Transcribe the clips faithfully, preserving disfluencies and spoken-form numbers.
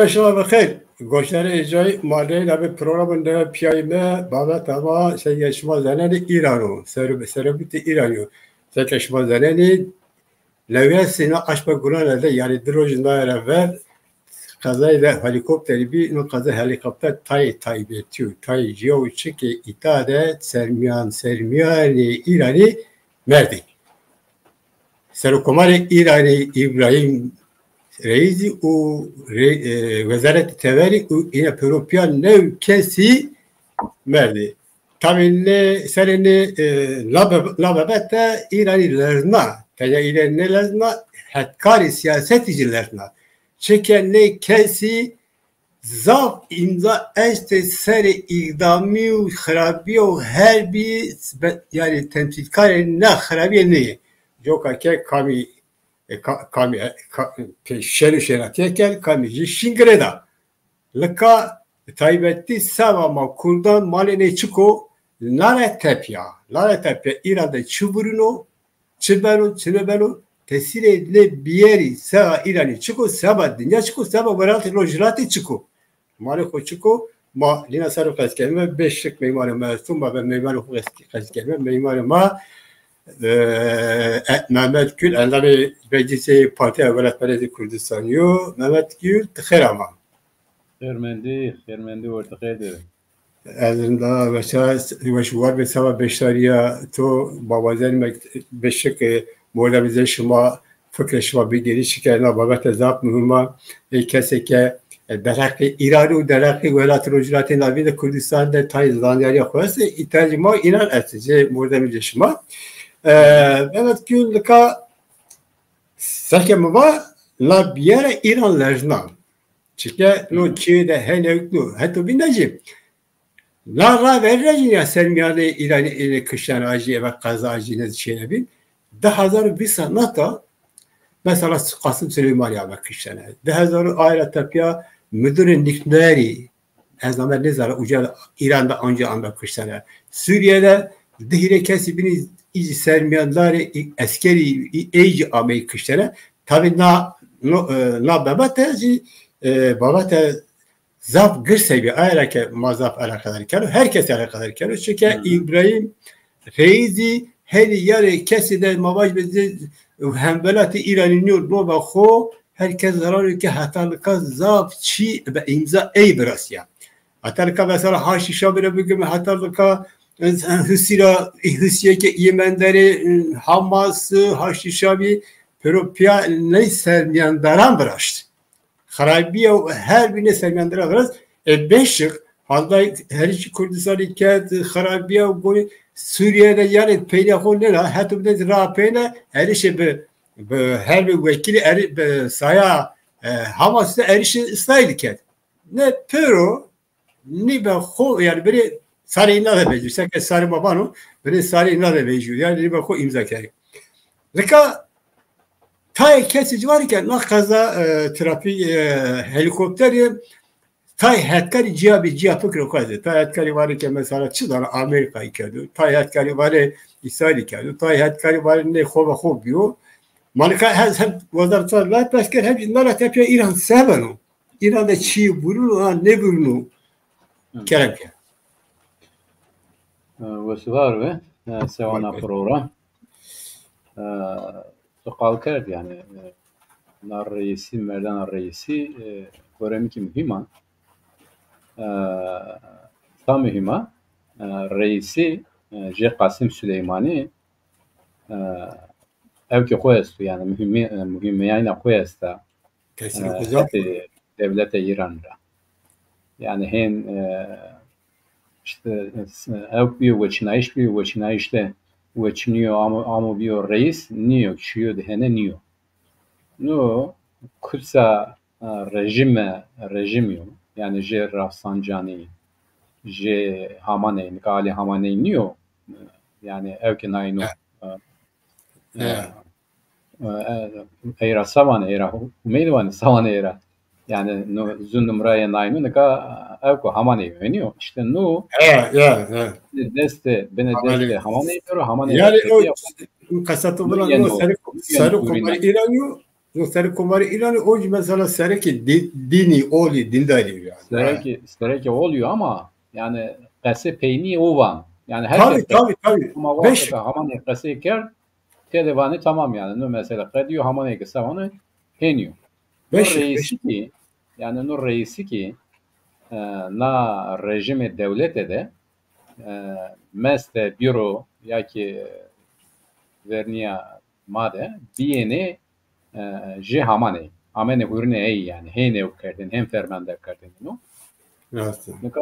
Şima bi xeyr. Goşdarê êcayî, ma reyna bi programin de pîyayîme, babeta ma seke şima zanenî Îran o. Ser-, serebûtê Îranî yo. Seke şima zanenî, lewya sîna aşma gunane de, yanî di roj naye ra ver, qezayê de helîkopterî bî, no qeza helîkopter tayê taybetî yo, tayê cîya û çikê îta de sermîyan, sermîyanê Îranî merdî. Serokomarê Îranî Îbrahîm Reîsî û re-, e, Wezaretê Teverî û îne pêro pîya new kesî merdî. Tabî nê serê nê, e, na be-, na bebete Îranî lerzna. Tenya Îranî nêlerzna, hetkarê sîyasetî jî lerzna. Çike nê kesî zaf îmza estê serê îdamî û xirabîya û herbî be-, yanî temsîlkarê na xirabîye nê yê. Coka ke kamî, e, ka-, kamî, e, ka-, ke şer û şêratîye kerd, kamî jî şîn girêda. Lika taybetî seba ma kurdan malê nê çik o, nare tepya. Nare tepya Îran de çi vurîno, çi beno, çi nêbeno, tesîrê nê bîyerî seba Îranî çik o, seba dinya çik o, seba Welatê Rojhilatê çik o. Malê xo çik o, ma nîna ser o qeskerîme, bêşik meymanê ma esto, ma be meymanê xo qes-, qeskerîme, meymanê ma, e, e, Mehmet Gül, endamê Meclîsê Partîya Welatperestê Kurdistanî yo. Mehmet Gül, ti xêr ama. Xêrmendî, xêrmendî, wertê xêr de. Ez rinda weşa, weş war be seba beşdarîya to, ma wazenîme bêşik, e, mordemê zê şima, fikrê şima bî genîş şikena, babete zaf muhîm a. Ê kesê ke, e, derheqê Îran û derheqê Welat Rojhilatê Navîn de Kurdistan de tayê zanyarîya xo estê, îhtîyacê ma înan estê, zê mordemê zê şima. E, Mehmet Gül, nika seke mi va, na bîyere Îran lerzna. Çike no çîyê de henewk no. Heto bîn de jî na ra verî ra jî ya sermîyanê Îranî ênê kiştene, a jî eve qeza, a jî ne çîyêne bîn. Di hezar û vîst nata mesela Qasim Sileymanî ame kiştene. Di hezar û ay ra tepîya mudirê nukleerî, ez name nêzana, uca Îran de anca ame kiştene. Sûrîye de di hîrê kesî bînî, î jî sermîyandarê, î eskerî, î, ey jî ameyî kiştene. Tabî na, no, e, na bebete jî, e, babete zaf girs bî. Aye ra ke ma zaf eleqedar keno, her kes eleqedar keno. Çike Îbrahîm Reîsî henî yarê kesî de ma vaj be zê hemwelatê Îranî nîyo, no be xo, her kes zerarê ke heta nika zaf çî be îmza ey virasîya. Heta nika mesela Haştî Şabî ra bigime, heta nika, e, Husî ra, Husîye ke Yemen der ê, e, Hamas, e, Haştî Şabî, pêro pîya ney sermîyandaran viraşt. Xirabîya û herbî nê sermîyandaran virast. E, bêşik, halday herişî Kurdistanî kerd, xirabîya gonî Sûrîye de yanî peynîya xo nêna, heto bide ra peyne herişê bi, bi herbî wekîlî eri-, bi saya, e, Hamas de erişê Îsraîlî kerd. Ne pêro nî be xo, yanî binê sarê înan de vejîyo. Seke sarê ma vano, binê sarê înan de vejîyo. Yanî nî be xo îmza kerê. Nika tayê kesî ci vanê ke na qeza, e, trafîk, e, helîkopterî, tayê hetkarî cîya bî, cîya fikro xo estê. Tayê hetkarî vanê ke mesela çi zana Amerîkayî kerdo. Tayê hetkarî vanê Îsraîlî kerdo. Tayê hetkarî vanê nê xo ve xo bîyo. Ma nika hem, hem wezareta ra behs kerd, hem jî na ra tepîya Îran se beno. Îran de çî vurîno, ha, nêvurîno. Kerem ke. E, wes û war be, e, sewana program. E, to qal kerd yanî, e, na reîsî, merdena reîsî, e, goremî kî muhîm a. E, ta muhîm a, e, reîsî, e, jê Qasim Suleymanî, e, ewkê xo esto, yanî muhîmî-, e, muhîmîyayîna xo esta. Tesîrê xo zaf. Hetê dewlete Îran ra. Yanî hên, e, îşte, e, ewk bîyo, weçînayîş bîyo, weçînayîş de weçînîyo, amo, amo bîyo reîs, nîyo, çîyo de hene nîyo. No, kutsa, e, rejîme, rejîmî yo. Yanî jê Rafsancanî, jê Hamaneyî, nika alî Hamaneyî nîyo. Yanî ewkê nayîno, e, e, e, e, ey ra se vanê, ey ra Humeyî vanê, se vanê ey ra. Yanî no zu numrayê nayîno nika ewk o, Hamanê wenî yo. Îşte no, e, e, e, destê, binê destê Hamanê yo, Hamanê yanî o qesa to vila, no serok, serok komarê Îranî yo. No serê komarê Îranî o jî mesela serekê dî-, dînî, olî, dîndarî yo yanî. Serekê, serekê olî yo ama yanî qesê peynî o van. Yanî her kes, tabii, tabii. Ama wexto ke hamanê qesey kerd, tede vanê tamam yanî. No mesela qedîyo, hamanê ke se vanê hênî yo. No reîsî kî, yanî no reîsî kî, e, na rejîmê dewlete de, e, meste bîro ya kî vernîya ma de bîyênê, e, jê hamanê. Amenê hurînê ey yanî. Hên ewk kerdêne, hên fermande kerdêne no. Rast e. Nika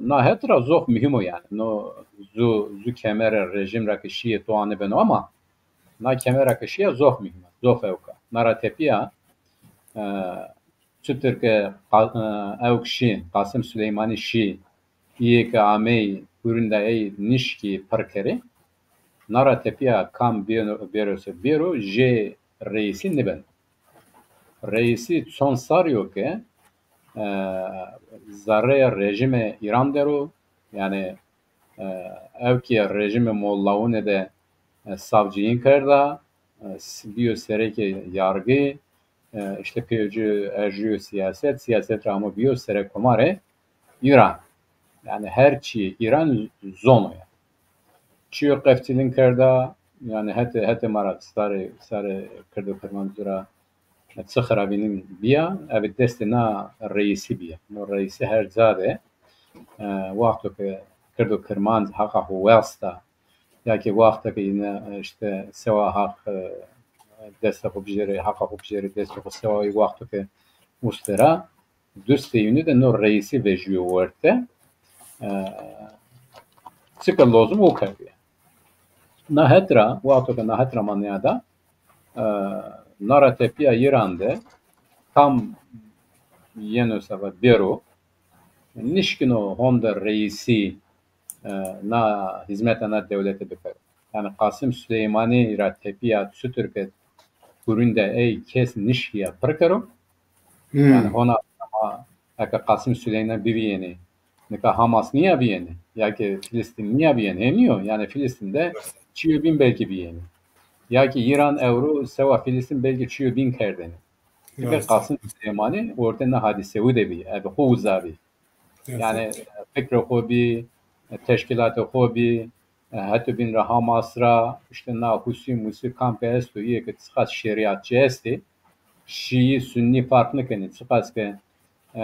na het ra zof muhîm o yanî. No zu, zu kemere rejîm ra ke şîyê to anibeno ama na kemera ke şîya zof muhîm a, zof ewk a. Na ra tepîya, e, çutir ke qa-, e, ewk şî, Qasim Suleymanî şî, îyê ke amey hurînda ey nişkî pir kerê. Na ra tepîya kam bêro, bêro se bêro, jê reîsî nêbeno. Reîsî çond sarî yo ke, e, zerreyê rejîmê Îran der o, yanî, e, ewkî rejîmê mollawûne de, e, savcîyîn kerda, e, s-, bîyo serekê yargî, e, îşte pêwcî erjîyo sîyaset, sîyaset ra amo bîyo serekomarê Îran. Yanî her çîyê Îran zono yanî. Çîyo qefçilîn kerda, yanî hetê, hetê ma ra sarê, sarê Kirdo-Kirmancû ra çi xirabînîn bîya, eve destê na reîsî bîya. No reîsî her ca de, e, wexto ke Kirdo-Kirmanc heqa xo westa, ya kî wexto ke yine, e, îşte sewa heq, e, destê xo bijêrê, heqa xo bijêrê destê xo, sewa wexto ke ustera, dustê yînû de no reîsî vejîyo werte, e, çi ke lozim o kerdîye. Na het ra, wexto ke na het ra ma nîyada, e, na ra tepîya Îran de kam yeno seba bêro, nişkîno honde reîsî, e, na hîzmeta na dewlete bikero. Yanî Qasim Suleymanî ra tepîya çutir ke hurînda ey kes nişkîya pir kero. Hmm. Yanî hona ama eke Qasim Suleyman bivîyênê, nika Hamas nîya bîyêne, ya kî Filistîn nîya bîyêne, hênî yo. Yanî Filistîn de çîyo bîn belkî bîyêne. Ya kî Îran ewro sewa Filistîn belkî çîyo bîn kerdêne. Çike Qasim Suleymanî ortê na hadîsewû de bî, ebe xo uza bî. Yanî fikrê xo bî, teşkîlatê xo bî, heto bîn ra Hamas ra, îşte na Husî Musî kampê esto, îyê ke çiqas şerîatçî estê, Şîî, Sunnî farq nêkenê, çiqas ke, e,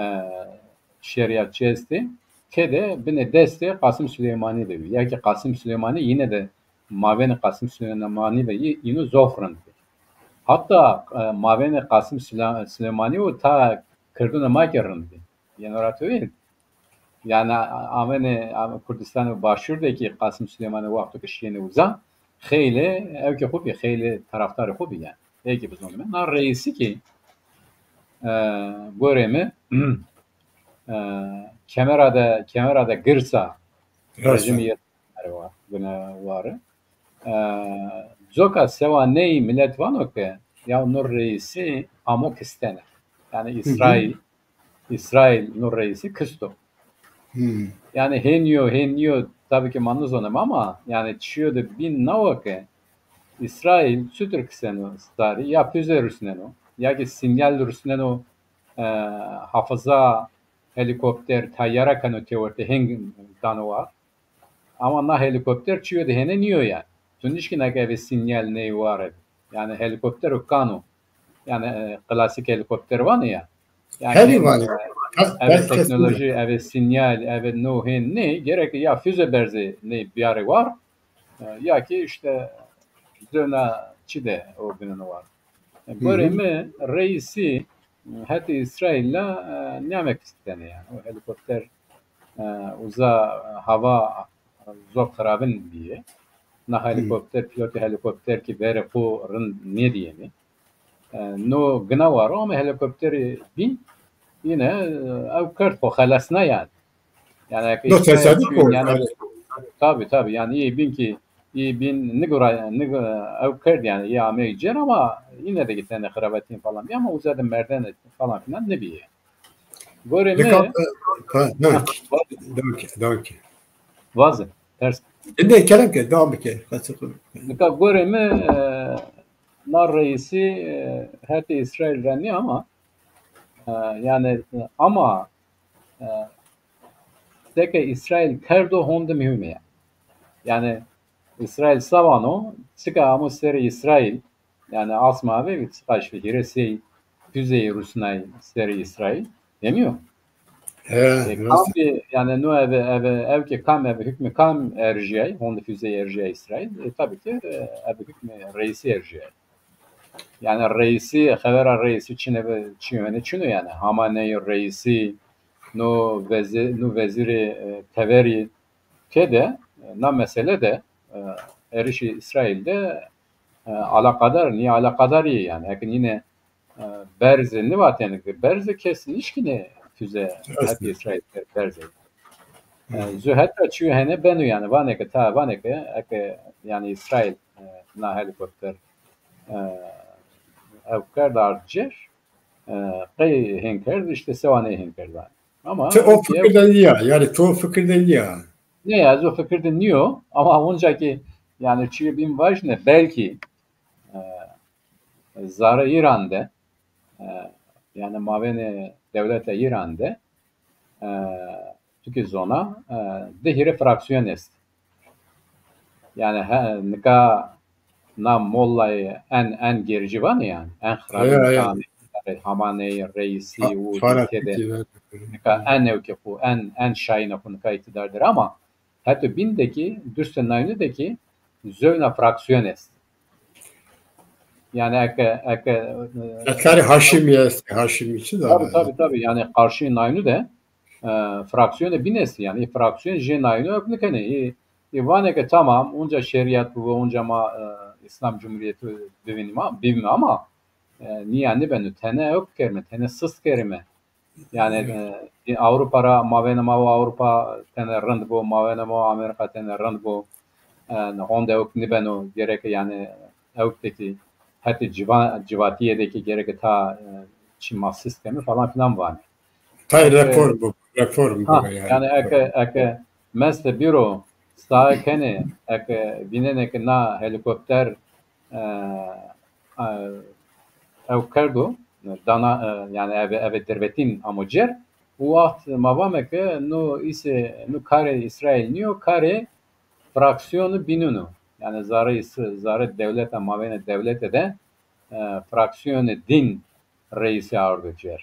şerîatçî estê, tede binê destê Qasim Suleymanî de bî. Ya kî Qasim Suleymanî yine de mavênê Qasim Suleymanî ve yî-, yînû zof rind bî. Heta, e, mavênê Qasim Sule-, Suleymanî û ta kirdûnê ma kî rind bî. Yeno ra to vîn. Yanî amêne, ame Kurdîstanê Başûr de kî Qasim Suleymanî wexto ke şîyêne uza, xeylê ewkê xo bî, xeylê tarafdarê xo bî yanî. Ê kî bizonîme. Na reîsî kî, e, gorê mi, e, kemera de, kemera de girs a. Rejîmî yê, gine war. E, coka sewa ney milet vano ke ya no reîsî amo kistene. Yanî Îsraîl, Îsraîl no reîsî kisto. Yanî hên nîyo, hên nîyo, tabî ke ma nizoneme ama yanî çîyo de bîn na wa ke Îsraîl çutir kiseno sarî, ya füze rusneno, ya kî sînyal rusneno, e, hafiza helîkopter, teyare keno têwerte, hên dano war. Ama na helîkopter çîyo de hêne nîyo yanî. Tu nişkîna ke eve sînyal ney ware. Yanî helîkoptero kano. Yanî, e, klasîk helîkopter vanê ya. Yanî herî vanê. Eve teknolojî, eve sînyal, eve no hên ney, gerek ya füze berzê ney biyarê war, e, ya kî îşte zewna çî de o bineno war. E, gorê mi reîsî, e, hetê Îsraîl la, e, nîyame kistene yanî. O helîkopter, e, uza, e, hava, e, zor xirabin bîye. Na helîkopter, pîlotê helîkopter kî verê xo rind nêdîyenê. E, no gina war o ama helîkopterê bîn yine, e, ew kerd xo xelesna yanî. Yanî eke no tesaduf o yanî. Tabî, tabî. Yanî îyê bîn kî, îyê bîn nigura, nig-, ew kerd yanî, îyê ameyî cêr ama yine de kî tenê xirabetîn falan bî ama uza de merdene falan filan nêbîye. Gorê mi, danke, danke, danke. Vaze, ters. Ne, kerem ke, devam bike. Nika gorê mi, e, na reîsî, e, hetê Îsraîl ra nîya ama, e, yanî, e, ama, e, seke Îsraîl kerdo honde muhîm ya. Yanî Îsraîl sa vano, çika amo serê Îsraîl, yanî asma ve çiqaş ve hîrê sey füzeyî rusnay serê Îsraîl. Hênî yo. He, e, kam ki, yanî no eve, eve, ew ki kam, eve hukmê kam erjiyay, honde füzeyî erjiyay Îsraîl. E, tabii ki, e, eve hukmê reîsî erjiyay. Yanî reîsî, xevera reîsî çine ve çîyo hene çin o yanî. Hamaneyî reîsî, no vezi-, no vezîrê, e, teverî ke de, e, na mesele de, e, erişî Îsraîl de, e, alaqadar, nîya alaqadar yê yanî. Eke nîne, e, berze nîvatêne ke berze kes nişkîne füze hetê Îsraîl berze. E, zu heta çîyo hene beno yanî, vanê ke ta, vanê ke eke yanî Îsraîl, e, na helîkopter, e, ew kerd ard cêr, e, qey hên kerd, îşte sewa ney hên kerd vanê. Ama ti o fikir de nîya, yanî ti o fikir de nîya. Nê, ez o fikir de nîyo, ama onca ki yanî çîyo bîn vajîne, belkî, e, zare Îran de, e, yanî mavênê dewleta Îran de, e, tu ki zona, e, di hîrê fraksîyon est. Yanî he, nika na mollayê en, en gericî vanê yanî, en xirabî nika Hamaneyî, reîsî û Tirkîye de nika en ewkê xwu, en, en şayîna xwu nika îktîdar der ama heto bîn de kî, dustê naynu de kî zewna fraksîyon est. Yanî eke, eke, e, Hetkarê Haşimî est, Haşimî çi da? Tabii, tabii, tabii. Yanî qarşî naynu de, e, fraksîyonê bîn estî. Yanî fraksîyon jê naynu ewk nikenê. Î, î vanê ke tamam, onca şerîet bibo, onca ma, e, Îslam Cumhuriyeti bivînîme, bivîme ama, e, nîya nîbeno. Tene ewk kerîme, tene sist kerîme. Yanî, e, Ewropa ra, mavêna ma û Ewropa tene rind bo, mavêna ma û Amerîka tene rind bo. E, honde ewk nîbeno, gereke yanî ewk de kî hetê civa-, civatîye de kî gereke ta, e, çî ma sist keme falan filan vanê. Tay reform bu, reform bu yanî. Yanî eke, eke meste bîro sae kenê, eke vînenê ke na helîkopter, e, e, ew kerdo, dana, e, yanî eve, eve dirvetîn amo cêr, û waxt ma vame ke no îse, no karê Îsraîl nîyo, karê fraksîyonê bînûn o. Yanî zare îs-, zare dewleta, mavênê dewlete de, e, fraksîyonê dîn reîsî ardo cêr.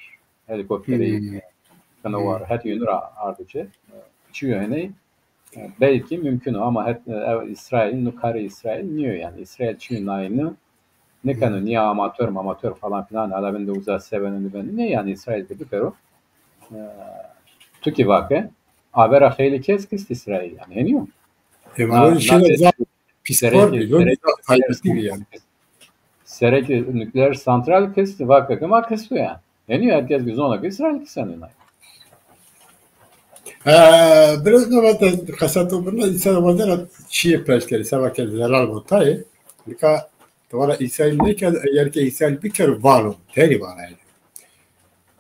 Helîkopterî keno war, het yönü ra ardo cêr. Çîyo heney, e, belkî mumkun o ama het, e, ew Îsraîl, no karê Îsraîl nîyo yanî. Îsraîl çîyo naynu nêkeno, nîya amatör mamatör falan filan, ala vinde uza se beno nîbeno. Nê yanî Îsraîl ke bikero, e, tu kî vake, avera xeylê kes kist Îsraîl yanî. Henî yo. E, na, na, pîspor bî, serekê, serekê, yanî. Serekê nukleer santral kist, vake ke ma kisto yanî. Henî herkes ki zono ke Îsraîl kiseno nay. E, biraz ne vate, qesa to birna, însan vate ra çîyê pers kerê, seba ke zelal bo tayê. Nika ti vana Îsraîl nêkerd, eger ke Îsraîl bikero, vano, tenî vana yanî.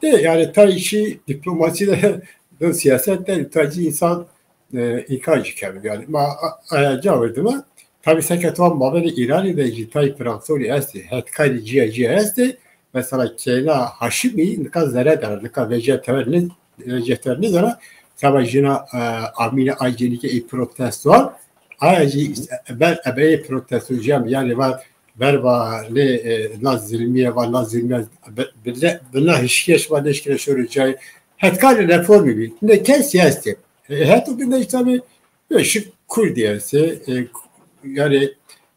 De, yanî tay çî dîplomasî de, de siyaset de, tay çî însan, e, înkar jî keno. Yanî ma a-, aya ca verdîme. Tabî seke to mabênê Îranî de jî tay fraksîyonî estê, hetkarî cîya cîya estê. Mesela keyna Haşimî nika zere der a, nika vecîya tever nê-, vecîya tever nêdana. Seba jina, e, amîne ay cênîke ê protestoan. Aya jî ber ebeyê protesto cem, yanî va verba nê, e, na zilmîye, va na zilmîye, bi, bi, bi na hişkîye şima nêşkîne şorê cayê. Hetkarê reformî bî. Ne kesî estê. E, heto bîn de îşte, e, şi kurdî estê. E, yanî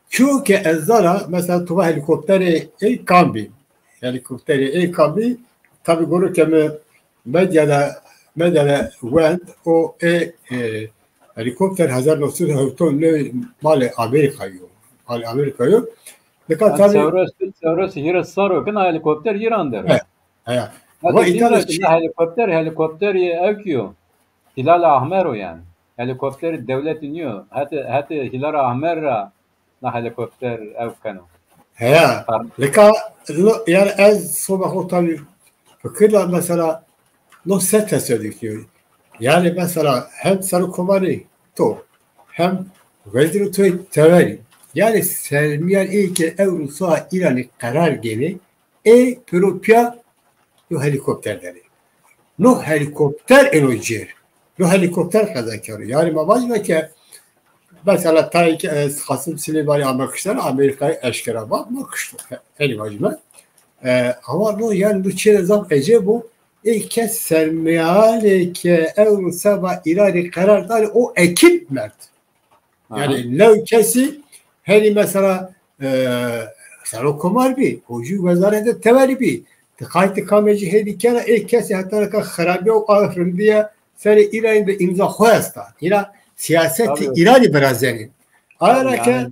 çîyo ke ez zana, mesela tu va helîkopterê ey kam bî. Helîkopterê ey kam bî. Tabî goro ke mi medya de, medya de wend, o ê, e, helîkopter hezar neh sey hewtay û new malê Amerîka yo. Malê Amerîka yo. Nika tabî çewres, çewres hîrê serr o ke na helîkopter Îran der o. He, he. Ama îdîa de çî, na helîkopter, helîkopterê ewkî yo. Hîlalê Ahmer o yanî. Helîkopterê dewletî nîyo. Hetê, hetê Hîlalê Ahmer ra na helîkopter ewk keno. Heya. Nika, no, yanî ez soba xo tabî fikir da mesela no se tesaduf yo. Yanî mesela hem serokkomanî to, hem wezîrê to teverî, Yanî sermîyan ê ke ewro sa Îranî qerar gênê, ê pêro pîya yo helîkopter derê. No helîkopter êno cêr. No helîkopter qeza kero. Yanî ma vajîme ke mesela tayê ke, e, Qasım Silêmanî ame kiştene, Amerîkayî eşkera va, ma kişto. Henî vajîme. E, ama no yanî no çîyê zaf ecêb o. Ê kes sermîyanê ke ewro seba Îranî qerar danê, o ekîb merd. Yanî new kesî henî mesela, e, serokkomar bî, o jû wezarete tewerî bî. Ti qaytê kamê ci hêdî kena, ê kesî heta nika xirabîya û a rindîye serê Îranî de îmza xo esta. Îna sîyasetê Îranî virazenî. Aya ra ke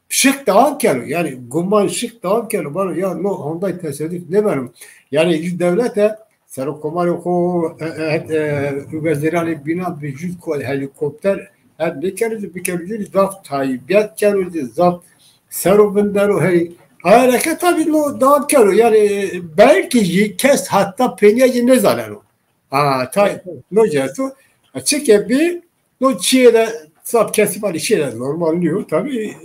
şik dewam keno. Yanî guman şik dewam keno. Vano ya no honday tesaduf nêbeno. Yanî jû dewlete serokkomarê xo, e, e, e, wezîranê bînan bi jû ko helîkopter het nêkeno, bikeno ci zaf taybîyet keno, ci zaf ser o vindeno hey. Aya ra ke tabî no dewam keno. Yanî, e, belkî jî kes heta peynîya ci nêzaneno. A, tay, no ceto. E, çike bî, no çîyê de zaf kesî vanê çîyê de normal nîyo. Tabî,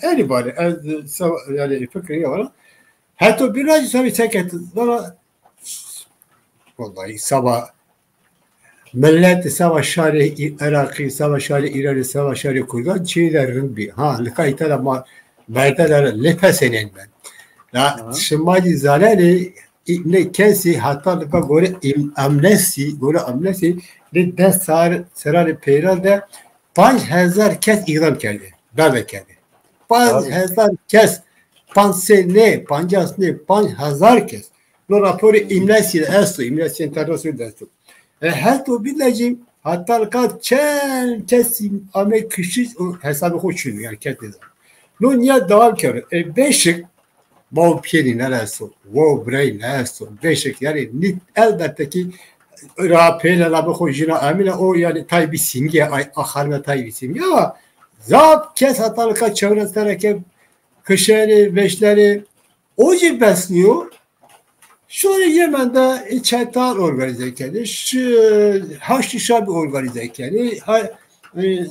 enî vanê, ez, e, sa-, yanî, fikrê ya vana. Heto bîna jî tabî seke ti vana, wellahî, seba milet, seba şarê Î-, Iraqî, seba şarê Îranî, seba şarê Kurdan çîyê de rind bî. Ha, nika îta de ma berde de nêpesenên ben. La şima jî zanenê, Î-, nê kesî heta nika gore Îm-, Amnesty, gore Amnesty, nê des sar-, serranê peyran de panc hezar kes îdam kerdê, darbe kerdê. Panc hezar kes, panc sey nê, pancas nê, panc hezar kes. No raporê Amnesty de esto, Amnesty International de esto. E, heto bîle jî heta nika çend kesî ame kiştiş, o hesabê xo çin o, yanî kes nêzano. No nîya dewam kero. E, beşik, ma û pîyê nînan esto, wa û birayî nînan esto. Beşik, yanî nî elbette kî ra pêle labê xo jîna amîne, o yanî tay bî sîngî, ay, a xanime tay bî sîngî, ama zaf kes heta nika çewres serre ke kişenê, veşnenê, o jî bes nîyo. Şorê Yemen de, e, çetan organîze kenê, ş-, Haşdî Şabî organîze kenê, ha-, e, e,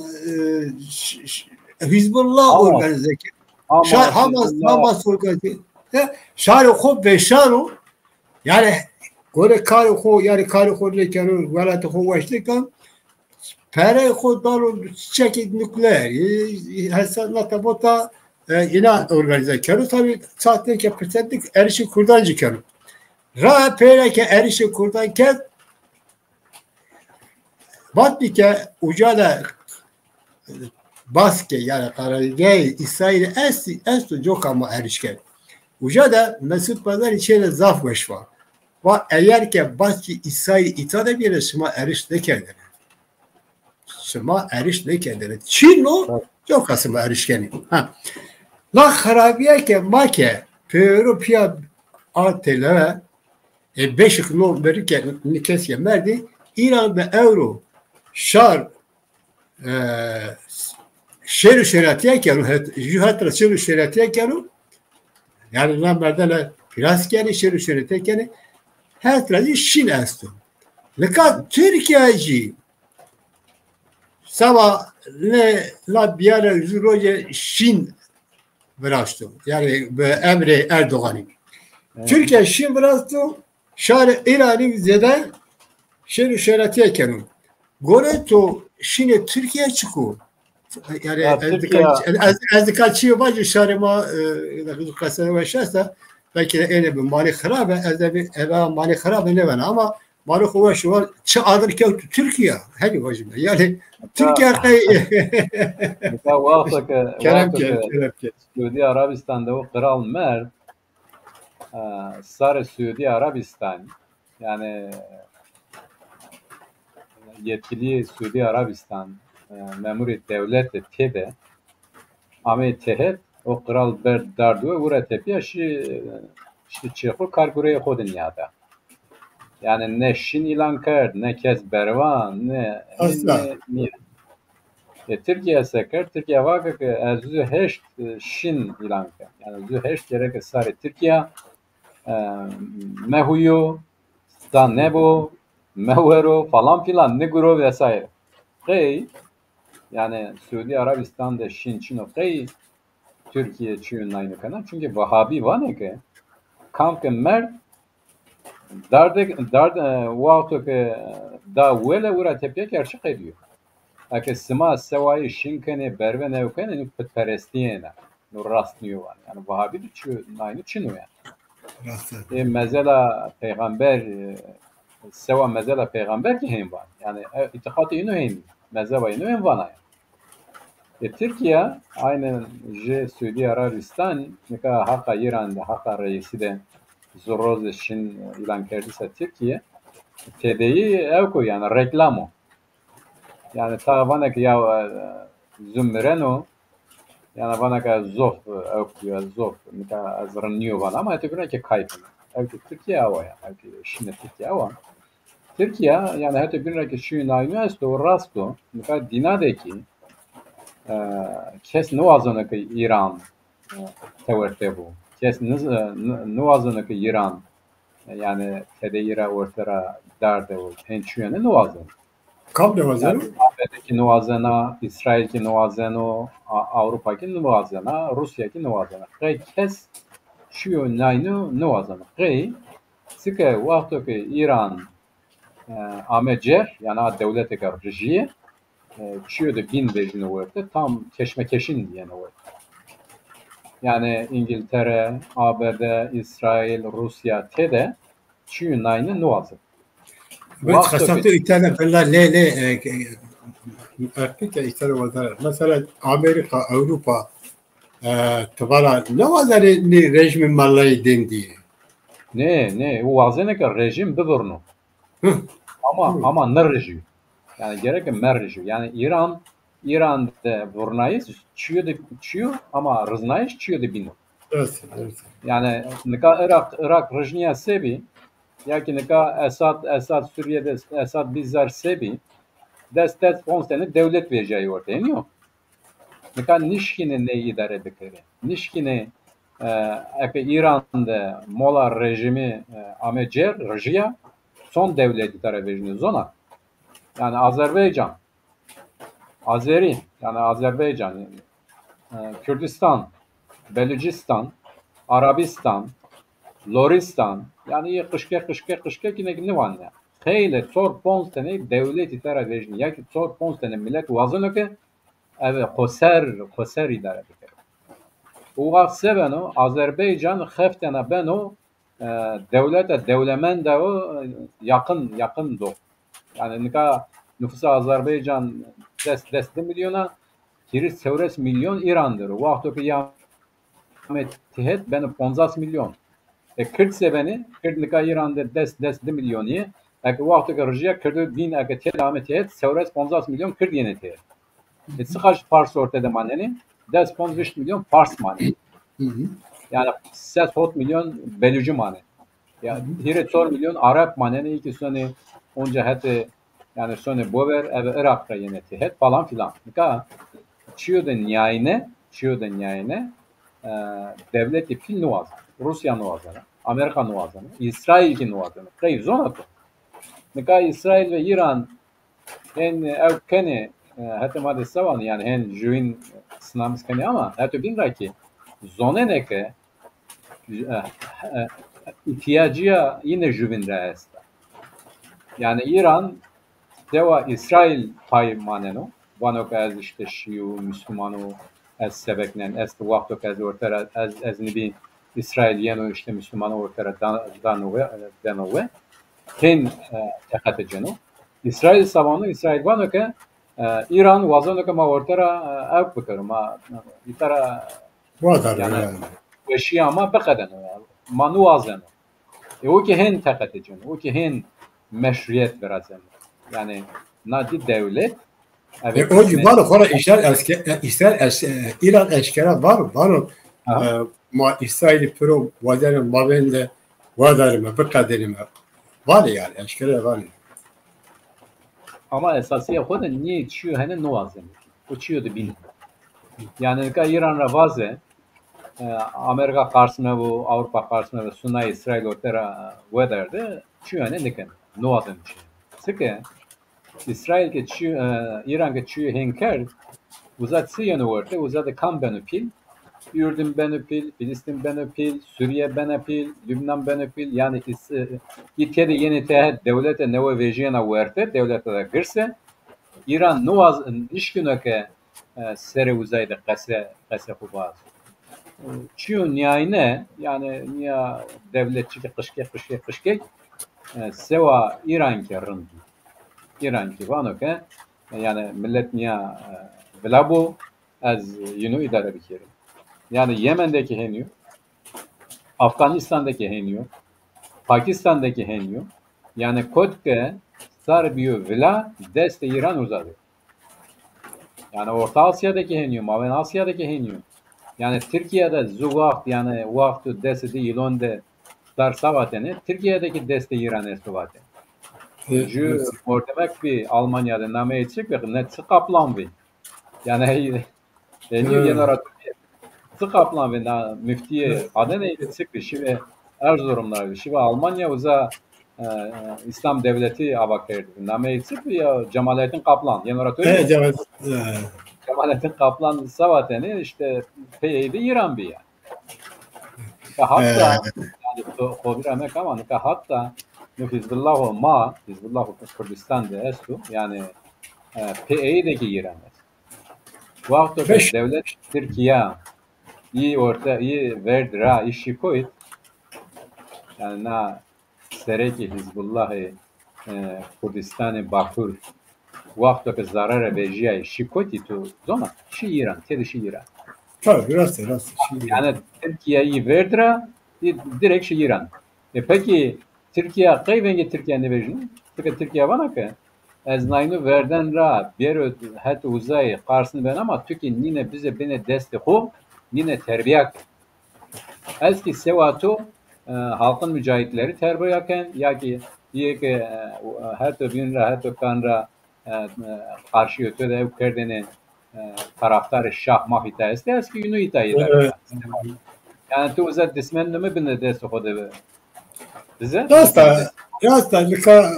ş-, ş-, Hizbullah organîze kenê. Hamas, Hamas organîze kenê. Şarê xo veşan o. Yanî gore karê xo, yanî karê xo nêkeno, welatê xo weş nêkeno. Pereyê xo dano çiçekê nukleer, e, hesa nata bota, e, îna organîze keno. Tabî saetêke pirsendik erişê kurdan jî keno. Ra pêreke erişê kurdan kerd, vatbî ke uca de baskê, yanî qerargehê Îsraîlî estî, esto coka ma erişken. Uca de Mesut Bazarî çêne zaf weş va. Va eger ke baskê Îsraîlî îta de bîyêne şima eriş nêkerdêne. Şima eriş nêkerdêne. Çin o, coka şima eriş kenê. Ha. La xirabîye ke ma ke pêro pîya a têlewe, e, beşik no verî ke, nî kes ke merdî, Îran de ewro şar e, şêr û şêratîye keno, het-, jû het ra şêr û şêratîye keno. Yanî na merdene pîras kenê, şêr û şêratîye kenê. Het ra jî şîn esto. Nika Tirkîya jî seba nê la bîyane jû roje şîn viraşto. Yanî bi emrê Erdoganî. Evet. Tirkîya şîn viraşto, şarê Îranî zêde şêr û şêratîye keno. Gorê to şînê Tirkîya çik o? Yanî ez dikay, ez, ez dikay çîyo vajî şarê ma, e, qesey weş esta, belkî de ênê bi malê xirabe, ez de bi eve malê xirabe nêvena ama malê xo weş o, çi adir kewt Tirkîya, henî vajîme. Yanî Tirkîya qey. Nika wexto ke, kerem wexto ke, ke kerem ke. Suudî Arabîstan de o qral merd, e, sarê Suudî Arabîstan, yanî yetkilîyê Suudî Arabîstan, e, memurê dewlete têde ameyê tehet, o qral berd dardiwe, û ra tepîya şî, şî çê xo, kar gureyê xo de nîyada. Yanî ne şîn îlan kerd, ne kes bervan, ne, ne nîya. E, Tirkîya se kerd? Tirkîya vake ke ez zu heşt, e, şîn îlan kerd. Yanî zu heşt gereke sarê Tirkîya, e, mehuyo, da nebo, mewero, falan filan, niguro vesaire. Qey, Yanî Suudî Arabîstan de şin çin o, qey Tirkîye çîyo nayno kena? Çunkî Wehabî vanê ke kam ke merd dardê, dard, e, wexto ke da wele, ura tepîya ke erçi qedîyo. Eke sima sewayî şin kenê, berve new kenê, nu putperestî yena. Nu rast nîyo vanê. Yanî Wehabî de çîyo nayno çin o yanî. Rast e. Ê mezela peyxamber, e, sewa mezela peyxamber kî hên vanê. Yanî, e, îtîqatê îno hên, mezheba îno hên vana yanî. E, Tirkîya, aynen jê Suudî Arabîstan, nika haqa Îran de, haqa reîsî de zurroz de şin îlan kerdîsa Tirkîye, tedeyî ewk o yanî, reklam o. Yanî ta vana ke ya, e, zu mireno, yanî vana ke zof, e, ewk ya zof, nika ez rind nîyo vana ama hetê bîn ra ke kay bîn. Ewkê Tirkîye awa ya, ewkê şinê Tirkîye awa. Tirkîya, yanî hetê bîn ra ke çîyo nayno esto, rast o. Nika dîna de kî, e, kes niwazeno ke Îran, e, tewerte bo. Kes niz-, e, ni-, niwazeno ke Îran, e, yanî tedeyî ra orte ra darde û hên çîyêne niwazeno. Kam niwazeno? Yanî A B D kî niwazena, Îsraîl kî niwazeno, A-, Ewropa kî niwazena, Rûsya kî niwazena. Qey kes çîyo nayno niwazeno. Qey, çike wexto ke Îran, e, ame cer, yanî a dewlete ke rijîye, e, çîyo de bîn vejîno werte, tam keşmekeşîn yeno werte. Yanî Îngiltere, A B D, Îsraîl, Rûsya tede çîyo nayno niwazeno. Wexto ke xesato îtale bela lê, lê, e, e, e, ke îtale wazere. Mesela Amerîka, Ewropa, e, ti vana niwazerê nê rejîmê melayî dên dî? Nê, nê, o wazenê ke rejîm bivirno. Ama, ama nirijîyo. Yanî gereke merijîyo. Yanî Îran, Îran de vurnayîş çîyo de çîyo ama riznayîş çîyo de bîn o. Evet, evet. Yanî nika Iraq, Iraq rijnîya se bî, ya kî nika Esad, Esad Sûrîye de Esad bî zerr se bî, des, des ponc tene dewlet vejîyayî orte, nîyo? Nika nişkîne ney îdare bikerê. Nişkîne, e, eke Îran de mola rejîmî, e, ame cer, rijîya, son dewlet îdare vejîno zona. Yanî Azerbaycan, Azerî, yanî Azerbaycan, e, Kurdistan, Belucistan, Arabistan, Loristan, yanî yê qişke, qişke, qişke kî nêk nivanne. Xeyle çor ponc tene dewlet îdare vejîno. Ya kî çor ponc tene milet wazeno ke eve xoser, xoser îdare bikero. O wext se beno? Azerbaycan xeftena beno, e, dewleta dewlemenda û, e, yaqin, yaqin do. Yanî nika nufûsa Azerbaycan des, des di milyon a, hîris çewres milyon Îran der o. Wexto ke ya ame têhet beno poncas milyon. E, Kird se benê? Kird nika Îran de des, des di milyon yê. Eke wexto ke rijîya Kirdo dîn eke têde ame têhet, çewres poncas milyon Kird yenê têhet. E, çiqaş Fars orte de manenê? Des ponc vîşt milyon Fars manenê. Yanî ses hot milyon Belucî manenê. Ya, hîrê çor milyon Arap manenê, î kî sonê onca hetê, yanî sonê bover, eve Iraq ra yenê têhet falan filan. Nika çîyo de nîyayîne, çîyo de nîyayîne, e, dewletê pîl niwazeno. Rûsya niwazeno, Amerîka niwazeno, Îsraîl kî niwazeno. Qey zona to? Nika Îsraîl ve Îran hên ew kenê, e, hetê ma de se vanê, yanî hên juwîn sinamiz kenê ama heto bîn ra kî zonenê ke, e, e, îhtîyacîya yîne juwîn ra esta. Yanî Îran dewa Îsraîl pay maneno. Vano ke ez îşte şîyo, muslîman o, ez sebeknen, ez wexto ke ez orte ra, ez, ez nibî Îsraîl yeno îşte muslîmano orte ra da-, dano we, deno we. Hên, e, teqete ceno. Îsraîl se vano? Îsraîl vano ke, e, Îran wazeno ke ma orte ra, e, ewk bikero, ma, e, îta ra Wadarime yanî, yanî. Weşîya ma biqedeno yanî. Ma niwazeno. E, o kî hên teqete ceno. O kî hên meşrûyet virazeno. Yanî na di dewlet, e, o jî vano xora Îsraîl eske-, e, Îsraîl es-, e, Îran eşkera vano, vano, e, ma Îsraîlî piro wadarime, mabên de wadarime, biqedênime. Vanê yanî, eşkera vanê. Ama esasîya xo de nê çîyo hene niwazenê. O çîyo de bîn. Yanî nika Îran ra vaze, e, Amerîka qarsime bo, Ewropa qarsime bo, suna Îsraîl orte ra wederde, çîyo hene nikeno. Niwazenê çîyo. Çike Îsraîl ke çî, e, Îran ke çîyo hên kerd, uza çi yeno werte, uza de kam beno pîl? Ürdün beno pîl, Filîstîn beno pîl, Sûrîye beno pîl, Lubnan beno pîl. Yanî îs-, e, î têde yenê tehet dewlete newe vejîyena werte, dewlete de girse. Îran niwaz-, nişkîno ke, e, serê uzay de qese, qese xo baz. Çîyo nîyayne, yanî nîya dewlet çike qişke, qişke, qişke, e, sewa Îran ke rind. Îran ke vano ke, e, yanî milet nîya, e, vila bo, ez yînu îdare bikerî. Yanî Yemen de ke hênîyo, Afganîstan de ke hênîyo, Pakîstan de ke hênîyo, yanî kot ke sar bîyo vila, destê Îran uza bî. Yanî Orta Asya de ke hênîyo, Mavên Asya de ke hênîyo. Yanî Tirkîya de zu waxt, yanî waxt û destê di îlon de sar sa vatene, Tirkîya de ke destê Îran esto vatene. E, jü mordemek bî Almanya de, nameyê çik bî, ne çi Kaplan bî. Yanî Enî yeno ra Tirkîya. Çi Kaplan vê na, muftîyê Adenê çik bî, şî ve Erzurum ra, şî ve Almanya uza, e, e, Îslam Devletî ava kerdî. Nameyê çik bî ya Cemalettin Kaplan. Yeno ra to. E, Cemal-, e. Cemalettin Kaplan sa vatene, îşte pê ey de Îran bî ya. Ka hatta, e, yanî to, xo vîra meke ama nika hatta no Hizbullaho ma, Hizbullaho Kurdistan de esto, yanî, e, pê ey de kî Îran est. Wexto ke dewlet Tirkîya î orte, î verd ra, î şîkoyt, yanî na serekê Hizbullahê, e, Kurdistanê Bakur, wexto ke zarare vejîyayê, şîkotî, tu zona, şî Îran, têde şî Îran. Tabii, rast e, rast e, şî Îran. Yanî Tirkîya î verd ra, î direkt şî Îran. E, pekî Tirkîya, qey vengê Tirkîya nêvejîno? Tika Tirkîya vana ke ez naynu verden ra bêro het uzayî qarsn ben ama tu kî nîne bize binê destê xo, nîne terbîya ke. Ez kî sewa to, e, halkın mücahitleri terbîya ken, ya kî yê ke, e, heto vîn ra, heto kan ra, e, e, qarşîyo to de ew kerdêne, e, taraftarê şah mafî ta estê, ez kî yînu îta îdare. Evet. Yanî tu uza dismenê mi binê destê xo de bi-, bize? Rast a, rast a, nika,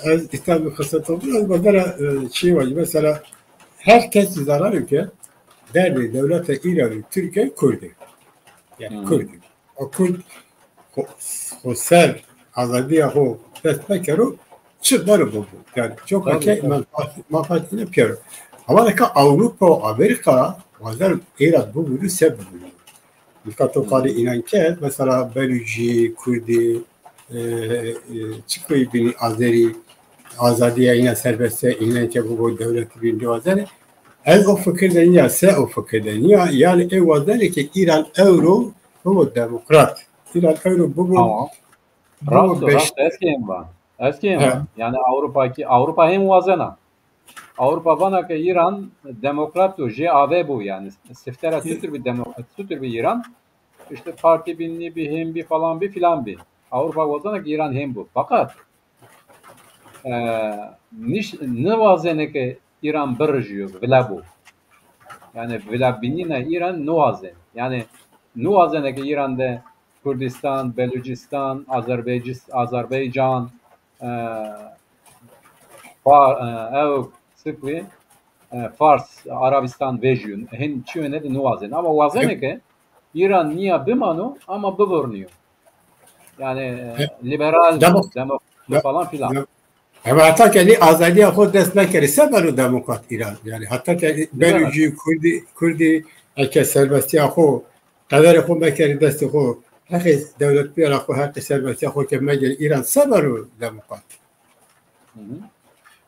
e, ez îta bi qise to, ez bazara, e, çî vajî. Mesela her kes zararê ke derdê dewleta Îranî, Tirkîya, Kurd ê. Yanî Kurd ê. O Kurd xo, xo ser azadîya xo dest mekero, çi beno bibo. Yanî coka ke menfaat, menfaatîne pîyero. Ama nika Ewropa û Amerîka wazen Îran bivûnî, se bivûnî. Nika to qalê înan kerd, mesela Belûcî, Kurdî, e, e, çi koyî bînî, Azerî, azadîya înan, serbestîya înan ke bibo dewletî bîn nêwazenê. Ez o fikir de nîya, se o fikir de nîya. Yanî ê wazenê ke Îran ewro bibo demokrat. Îran ewro bibo, bibo beş. Rast o, rast, ez kî hên va. Ez kî hên va. Yanî Ewropa kî, Ewropa hên wazena. Ewropa vana ke Îran demokrat o, jê ave bo yanî. Sifte ra çutir bî demokrat, çutir bî Îran? Îşte partî bî, nî bî, hên bî, falan bî, filan bî. Ewropa wazena ke Îran hên bo. Feqet, e, nîş-, nêwazenê ke Îran birijîyo, vila bo. Yanî vila bînîna Îran nêwazenê. Yanî nêwazenê ke Îran de Kurdistan, Belûcistan, Azerbaycis-, Azerbaycan, e, Fa-, e, ew çik bî, e, Fars, Arabistan vejîyo. Hên çîyo nêdî, nêwazenê. Ama wazenê ke Îran nîya bimano ama bivurnîyo. Yanî, e, liberal, demokrat falan filan. Hema heta ke nî azadîya xo dest mekerî, se beno demokrat Îran? Yanî heta ke Belûcî, Kurdî, Kurdî eke serbestîya xo, qederê xo mekerî destê xo, heqê dewletbîyana xo, heqê serbestîya xo ke megerî Îran, se beno demokrat?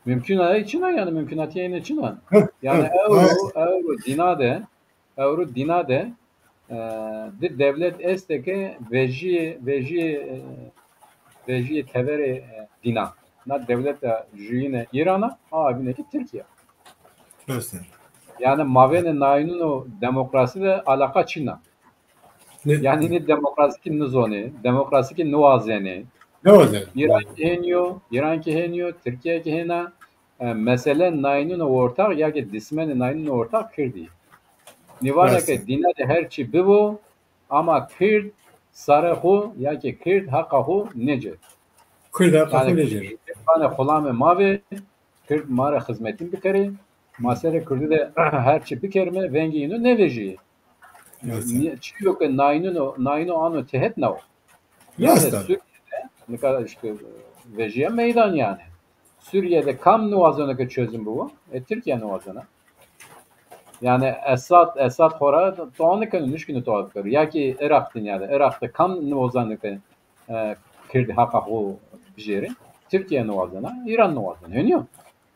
Mumkun a, çin a yanî, mumkunatîye êne çin a. Yanî ewro, ewro dîna de, ewro dîna de, e, di dewlet estê ke vejîyê, vejîyê, e, vejîyê teverê, e, dîna. Na dewleta juyîne Îran a, a bîne kî Tirkîya. Rast e. Yanî mavênê naynûn û demokrasî de alaqa çin a. Yanî nê demokrasî kî nizonê, demokrasî kî niwazenê. Niwazenê. Îran kî hênî yo, Îran kî hênî yo, Tirkîya kî hêna. E, mesele naynûn ortax ya kî dismenê naynûn ortax Kirdî. Nî vana ke dîna de her çî bibo, ama Kird sarê xo ya kî Kird heqa xo nêcê. Kird heqa xo nêcê. Yanî vanê xulamê ma vê, Kird ma ra xizmetîn bikerê. Ma serê Kurdî de her çi bikerîme, vengê îno nêvejîyê. Nî-, çîyo ke nayînûn o, nayînû ano tehet na o. Yanî Sûrîye de, nika îşte vejîya meydan yanî. Sûrîye de kam niwazeno ke çözüm bibo? E, Tirkîya niwazena. Yanî Esad, Esad xora toa nêkeno, nişkîno toa bikero. Ya kî Iraq dinya de. Iraq de kam niwazeno ke, e, Kirdî haqa xo bijêrê? Tirkîya niwazena, Îran niwazena. Henî yo.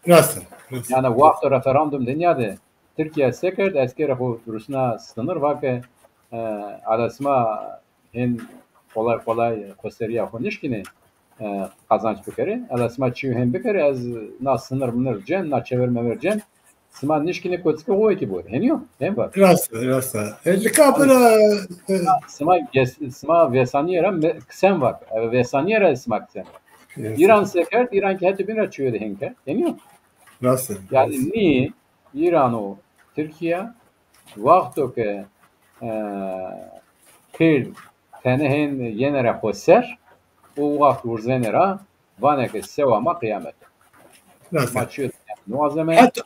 Rast e, rast e. Yanî wexto referandum de nîyade Tirkîya se kerd, eskerê xo rusna sinir, va ke, e, ala sima hên qolay qolay xo serîya xo nişkînê, e, qazanc bikerê. Ala sima çîyo hên bikerê, ez na sinir minir cen, na çever mever cen, sima nişkînê kotikê xo wekî borê. Henî yo, hên va. Rast e, rast e. E, lika bira, e, sima ges-, sima vêsanîye ra me-, kisen va. E, vêsanîye ra sima kisen va. Rast e. Îran se kerd, Îran kî heto bîn ra çîyo de hên kerd. Henî yo. Rast e. Yanî nî Îran û Tirkîya wexto ke, e, Kird tenê hên yenê ra xo ser, o wext wurzenê ra vanê ke sewa ma qîyamet o. Rast e. Ma çîyo niwazeme. Heto,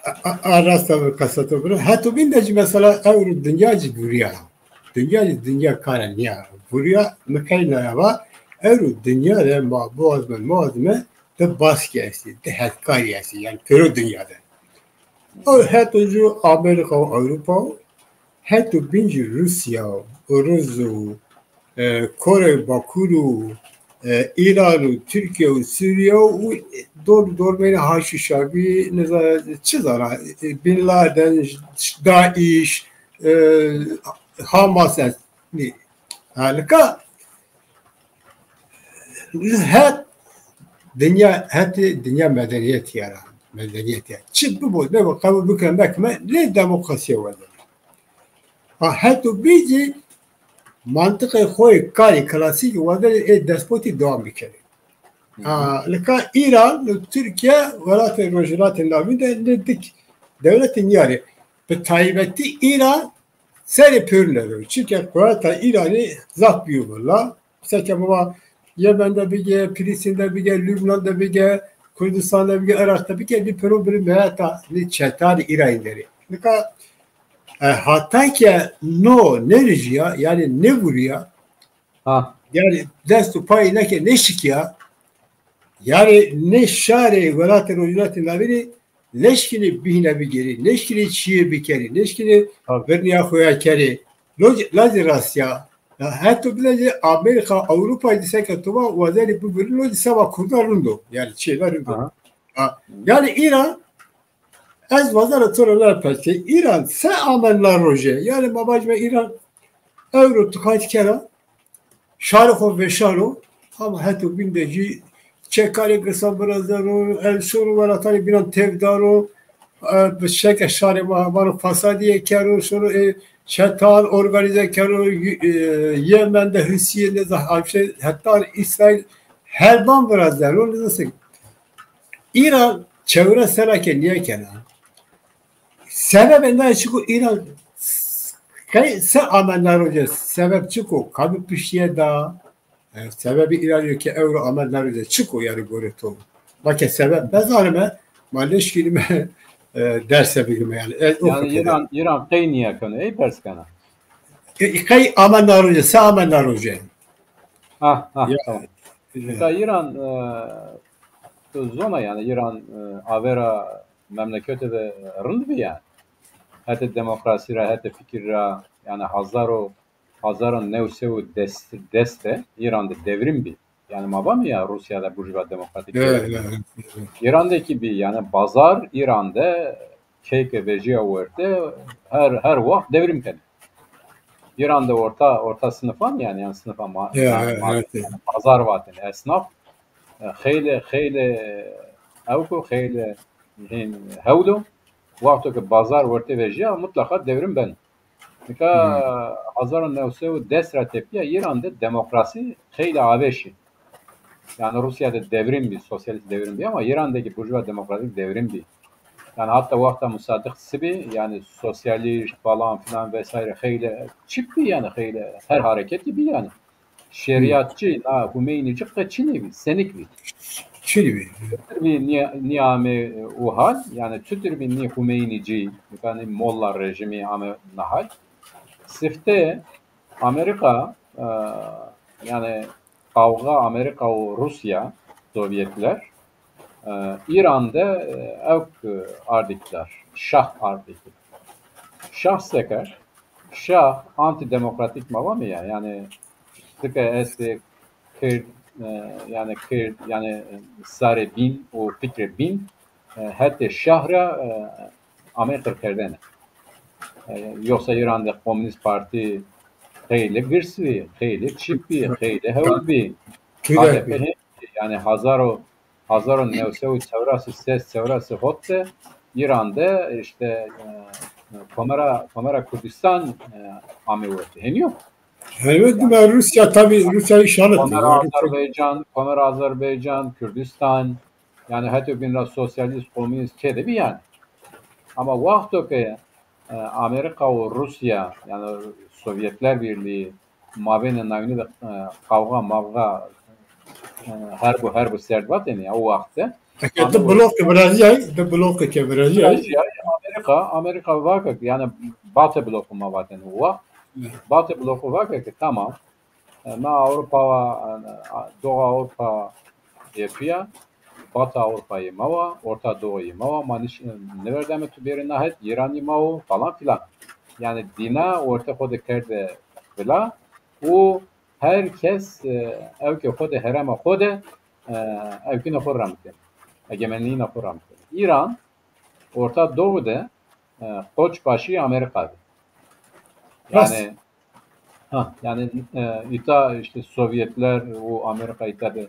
a, a, a, rast e, qesa to bira. Heto bîn de jî mesela ewro dinya jî vurîya. Dinya jî dinya kare nîya. Vurîya mi keyna ya va, ewro dinya de ma biwazme, biwazme, di baskî estî, di hetkarî estî, yanî pêro dinya de. O heto jû Amerîka û Ewropa o, heto bîn jî Rûsya o, Uruz o, e, Kore Bakur o, e, Îran o, Tirkîye o, Sûrîye o û dor dormeyna Haşî Şabî, nizana çi zana, e, Bin Laden, DAIŞ, e, Hamas est. Nî, ha, nika het dinya, hetê dinya medenîyetî ya ra. Medenîyetî ya. Çi bibo, nêbo, qebul bikeme, mekime, nê demokrasîye wazena. Ha, heto bî zî mantiqê xo yê karî klasîkî wazena ê despotî dewam bikerê. Ha, nika Îran û Tirkîye welatê Rojhilatê Navîn de nê dik dewletê nîyarê. Bi taybetî Îran serê pêrune ro. Çike quweta Îranî zaf bîyo vila. Seke ma va Yemen de bige, Filistîn de bige, Lubnan de bige, Kurdistan de bige, Iraq de bige, nî pêro birî meyeta nî çetanê Îranî der ê. Nika, e, hata ke no nêrijîya, yanî nêvurîya, ha, yanî dest û payî neke nêşikîya, yanî nê şarê welatê Rojhilatê Navînî nêşkînê bîhne bigêrî, nêşkînê çîyê bikerî, nêşkînê, tabii, virnîya xo ya kerê. Lo zî, la zî rast ya. Ya heto bîle zî Amerîka, Ewropa zî seke to va wazenê bivirî, lo zî seba Kurdan rind o. Yanî çîyê de rind o. Aha. Ha. Yanî Îran, ez wazena to ra na pers ke, Îran se ame na roje? Yanî ma vajîme Îran ewro tu qayt kena, şarê xo vêşano, ama heto bîn de jî çekarê girsan virazeno, el şono welatanê bînan têv dano, e, bi şeke şarê ma vano fesadîye keno, şono, e, çetan organîze keno, y-, e, Yemen de Husîyê nêza hewşe, heta Îsraîl herban virazeno, nêza se. Îran çewres serra ke nîya kena. Sebebê na çik o, Îran qey se ame na roje? Sebeb çik o? Kamî piştîye da? E, sebebê Îranî yo ke ewro ame na roje çik o, yanî gorê to? Ma ke sebeb nêzanîme, ma nêşkînîme, e, derse bigîme yanî. E, o fikir de. Yanî Îran, Îran qey nîya keno, ey pers kena. E, qey ame na roje, se ame na roje? Ha, ha, tamam. Ya, ya. Mesela Îran, e, tu zona yanî Îran, e, avêra memlekete de rind bî yanî. Hetê demokrasî ra, hetê fikir ra, yanî hezar û, hezar û new sey û des, des de Îran de devrîm bî. Yanî ma vame ya Rûsya de burjuva demokratîk devrîm bî. Evet, evet, evet. Îran de kî bî, yanî bazar Îran de key ke vejîya werte her, her wext devrîm kenê. Îran de orta, orta sinifan yanî, yanî sinifa ma-, ya, ma-, evet, evet, yanî bazar vatêne, esnaf, e, xeylê, xeylê ewk o, xeylê hên hewl o. Wexto ke bazar werte vejîya, mutlaqa dewrim beno. Nika, hmm, hezar û new sey û des ra tepîya Îran de demokrasî xeylê avêş î. Yanî Rûsya de dewrim bî, sosyalîst dewrim bî ama Îran de kî burjuva demokratîk dewrim bî. Yanî heta wexta Musaddiq Sibî, yanî sosyalîst falan filan vesaire xeylê çip bî yanî, xeylê her hareketî bî yanî. Şerîatçî, na Humeynîcî qe çinê bî, senik bî. Çi bî? Çutir bî nî-, nîyame u hal, yanî çutir bî nî Xumeynî cî, yanî molla rejîmî ame na hal. Sifte Amerîka, e, yanî qawxa Amerîka û Rûsya, Sovyetler, e, Îran de, e, ewk, e, ard îktidar, şah ard îktidar. Şah se kerd? Şah antîdemokratîk ma vame ya, yanî tika estê Kird, e, yanî Kird, yanî, e, sarê bîn û fikrê bîn, e, hetê şah ra, e, ameyê qirkerdene. E, yoksa Îran de Komünîst Partî xeylê girs bî, xeylê çîp bî, xeylê hewl bî. Kî A D P hên, yanî hazar û, hazar û new sey û çewres û ses, çewres û hot de Îran de îşte, e, Komera, Komera Kurdistan, e, amê werte. Hênî yo? Elbette, Rûsya, tabii Rûsyayî şanit. Komera Azerbaycan, Komera Azerbaycan, Kurdistan, yanî hetê bîn ra sosyalîst, komünîst têde bî yanî. Ama wexto ke, e, Amerîka û Rûsya, yanî Sovyetler Birliği mabênê nayûnî de, e, qawxa mavxa, e, herb û herb û serd vatêne ya o wext de. Eke di bloqê virazîyay, di bloqê ke virazîyay. Virazîyay, Amerîka, Amerîka vake ke, yanî Batı bloku ma vatêne o wext. Batı bloku vake ke tamam, e, na Ewropa, e, Doğu Avrupa yekî ya, Batı Avrupa yê ma wa, Orta Doğu yê ma wa, ma niş-, nêverdeme tu bêrê na het, Îran yê ma wo, falan filan. Yanî dîna ortê xo de kerde vila û her kes, e, ewkê xo de, herêma xo de, e, ewkîna xo ram keno. Egemenlîyîna xo ram keno. Îran Orta Doğu de, e, qoç başî Amerîka de. Yanî, ha, yanî, e, îta îşte Sovyetler û Amerîka îta de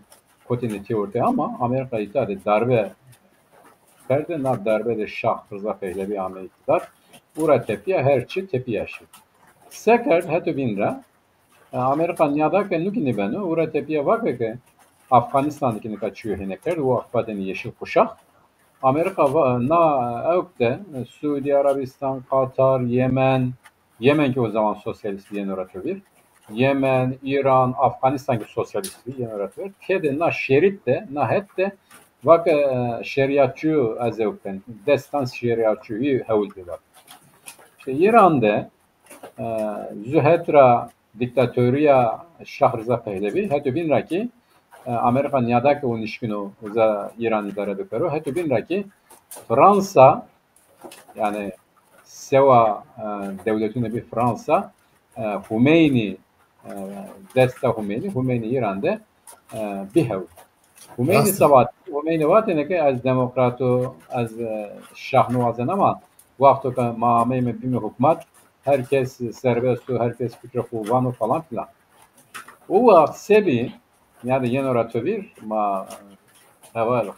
kotêne têortê ama Amerîka îta de darbe kerde, na darbe de Şah Rıza Pehlevi ame îktidar. Û ra tepîya her çi tepîya şî. Se kerd heto bîn ra, e, Amerîka nîyada ke nûkî nêbeno, û ra tepîya vake ke Afganîstan de kî nika çîyo hêne kerd, û wext vatêne Yeşil Kuşak. Amerîka va-, na ewk de, e, Suudî Arabîstan, Qatar, Yemen, Yemen kî o zaman sosyalîst bî, yeno ra to vîr. Yemen, Îran, Afganîstan kî sosyalîst bî, yeno ra to vîr. Têde na şerît de, na het de vake, e, şerîatçîyo ez ewk ben, destan şerîatçîyo, î hewl bî vake. Îşte Îran de, e, zu het ra dîktatorîya Şah Riza Pehlevi, heto bîn ra kî, e, Amerîka nîyada ke o nişkîno uza Îran îdare bikero, heto bîn ra kî Fransa, yanî sewa, e, dewletûne bî Fransa, e, Humeynî, e, desta Humeynî, Humeynî Îran de, e, bî hewl. Humeynî se vat-, Humeynî vatêne ke ez demokrat o, ez, e, şah niwazena ama wexto ke ma ameyme bîme hukmat, her kes serbest o, her kes fikrê xo vano falan filan. O wext se bî, yanî yeno ra to vîr, ma heval, e,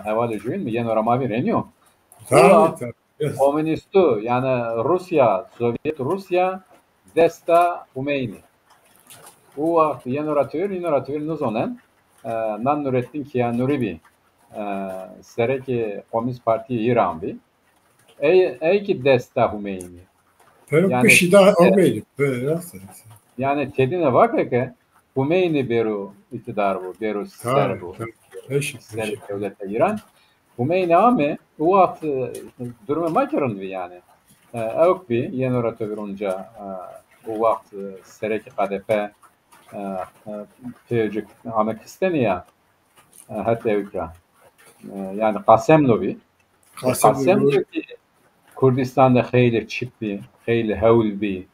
hevalê jûyîn mi yeno ra ma vîr, hênî yo? O wext komünîstû, yanî Rûsya, Sovyet Rûsya desta Humeynî. O wext yeno ra to vîr, yeno ra to vîr nizonen, e, na Nurettîn Kîyanûrî bî, e, serekê Komünîst Partîyê Îran bî. Ey, ey kî desta Humeynî. Pero yanî, kişî da e, Humeynî. Böyle, rast, rast. Yanî tedîne vake ke Humeynî bêro îktidar bo, bêro ser bo. Tabii, tabii. Eşit, ser eşit. Dewleta Îran. Humeynî ame, o wext, e, durumê ma kî rind bî yanî. E, ewk bî, yeno ra to vîr onca, e, o wext, e, serekê K D P, e, e, pêcik ame kistene ya, e, hetê ewk ra. E, yanî Qasemlo bî. Qasemlo. Qasemlo kî Kurdîstan de xeylê çîp bî, xeylê hewl bî.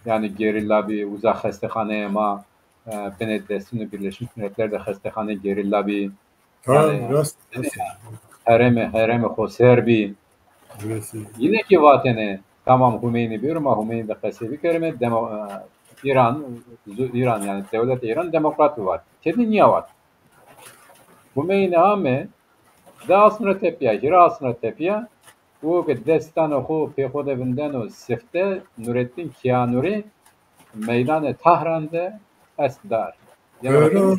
Yanî gerîla bî, uza xestexaneyê ma, e, binê destûnê Birleşmiş Milletler de xestexaneyê gerîla bî. Ha, yanî, rast, rast. Herêmê, herêmê xoser bî. Rast. Yine kî vatêne, tamam Humeynî bêro, ma Humeynî de qesey bikerîme, demo-, e, Îran, zu-, Îran yanî dewleta Îran demokrat bi vat. Tedî nîya vat. Humeynî ame, di asm ra tepîya, hîrê asm ra tepîya, o ke destanê xo pê xo de vindeno sifte, Nurettîn Kîyanûrî meydanê Tahran de est dar. Yanî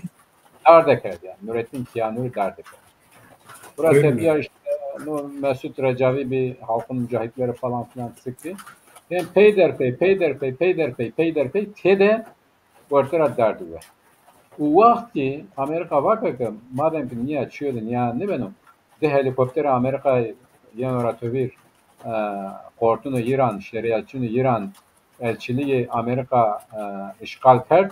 dar dekerd yanî. Nurettîn Kîyanûrî dar dekerd. Bura tepîya îşte no Mesut Recavî bî, Halkın Mücahitleri falan filan çik bî. Yanî peyderpey, peyderpey, peyderpey, peyderpey têde werte ra dar diwe. Û wext kî Amerîka vake ke madem ki nîya çîyo de nîya nêbeno, di helîkopterê Amerîka yeno ra tovîr, e, qortino Îran, şerîelçîno Îran, elçîlîgê Amerîka, e, îşxal kerd.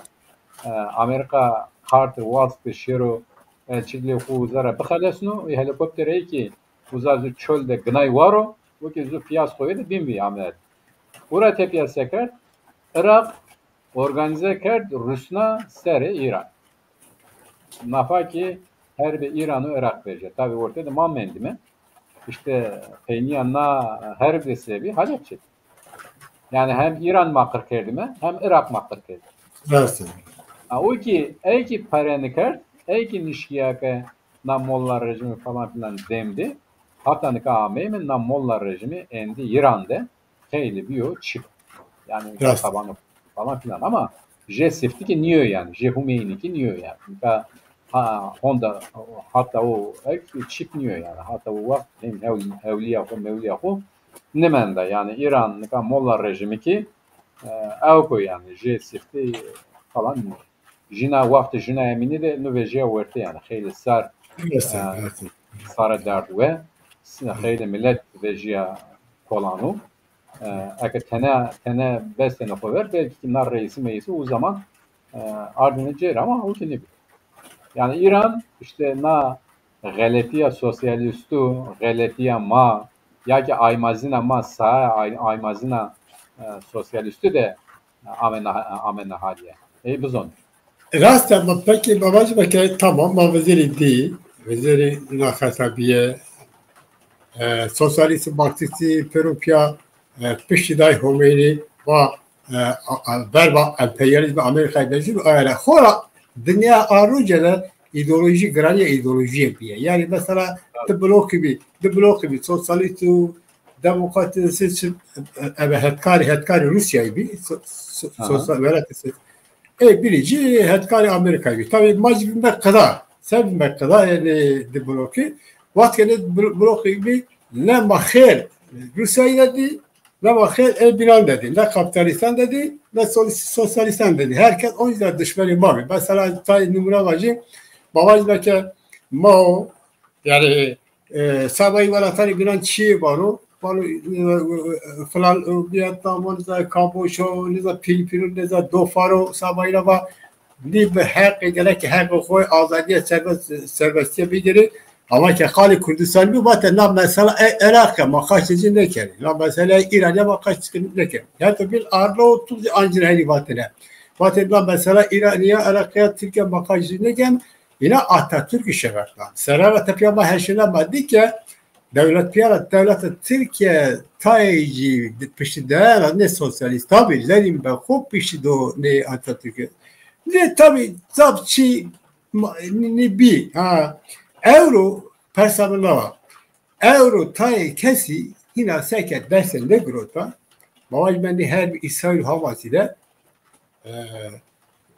E, Amerîka kartê wast ke şêro elçîlîgê xo uza ra bixelesno. Ê helîkopterê kî uza zu çol de ginay waro, o kî zu pîyas xo de bîn vî ame. Ora tepîya se kerd? Iraq organîze kerd rusna serê Îran. Nafa kî herbê Îran û Iraq vejîya. Tabî orte de ma mendîme. Îşte peynîya na herb de se bî, Halepçe. Yanî hem Îran ma qir kerdîme, hem Iraq ma qir kerdîme. Rast e. Ha, o kî, ey kî pere nikerd, ey kî nişkîya ke na molla rejîmî falan filan dem de, hata nika ameyme na molla rejîmî endî Îran de xeylê bîyo çip. Yanî nika Rast. Tabanı falan filan ama jê siftikî nîyo yanî, jê Humeynikî nîyo yanî. Nika ha, honda hata o ek çip nîyo yanî. Hata o wext hem hewl-, hewlîya xo, mewlîya xo nêmenda. Yanî Îran nika molla rejîmî kî, e, ewk o yanî, jê sifte falan nîyo. Jina, wextê Jina Emînî de nu vejîya werte yanî. Xeylê sar, Rast e, e, rast e. Sare derd we, xeylê milet vejîya kolanu. E, eke tene, tene bestêne xo ver, belkî ki na reîsî meîsî o zaman, e, ardêne cêr ama o kî nêbî. Yanî Îran îşte na xeletîya sosyalîstu, xeletîya ma, ya ki aymazîna ma, sae ay-, aymazîna, e, sosyalîstu de amena, amena halîye. Ey bizon. Rast e, ma pekî ma vajîme ke tamam, ma vizêrî dî, vizêrî na xeta bîye, e, sosyalîstî, marksîstî, pêro pîya, e, piştî day Homeynî va, e, a, a, verba emperyalîzmê Amerîkayî vejîno, aye ra. Xora dinya a roce de îdeolojî, giranîya îdeolojîye bîye. Yanî mesela di blokî bî, di blokî bî, sosyalîst û demokratî, eve hetkarî, hetkarî Rûsyayî bî, so-, so-, Aha. Sosyal welatî se-, ê bîrî jî hetkarî Amerîkayî bî. Tabî ma jî bîme qida. Se bîme qida, yanî di blokî. Wextê ke nê blo-, blokî bî, ne ma xêr Rûsyayî de dî, ne ma xêr ê bînan de dî. Ne kapîtalîstan de dî, ne sol-, sosyalîstan de dî. Her kes oncî de dişmenê ma bî. Mesela tayê nimûne vajî, ma vajîme ke Mao, yanî, e, Sabayî Welatanê Bînan çîyê vano, vano, e, e, filan, e, Vietnamo, nêza Kamboço, nêza Filîpîno, nêza Dofaro, Sabayî ra va, nî bi heqê, gerek heqê xo, azadîye, serbest-, serbestîye bigêrê. Ama ke qalê Kurdistanî bî, vate na mesela, e, Iraqî ya, ma qaçê ci nêkerê. Na mesela Îranî ya, ma qaçê ci nêkerê. Heta bîn arlo tu zî ancî ra henî vatêne. Vate na mesela Îranî ya, Iraqî ya, Tirkîya, ma qaçê ci nêkerê. Îna Atatürkî şeveqnan. Serra ra tepîya ma heşêna, ma dî ke dewlet pîya ra, dewleta Tirkîye tayê jî piştî dayena nê sosyalîstan bî, Lenîn be xo piştî do nê Atatürkî. Nê tabî zaf çî ma-, nî, nî bî. Ha, ewro persa mi na wa. Ewro tayê kesî hîna seke dest de nêgirota. Ma vajîme nê herbê Îsraîl û Hamasî de, e,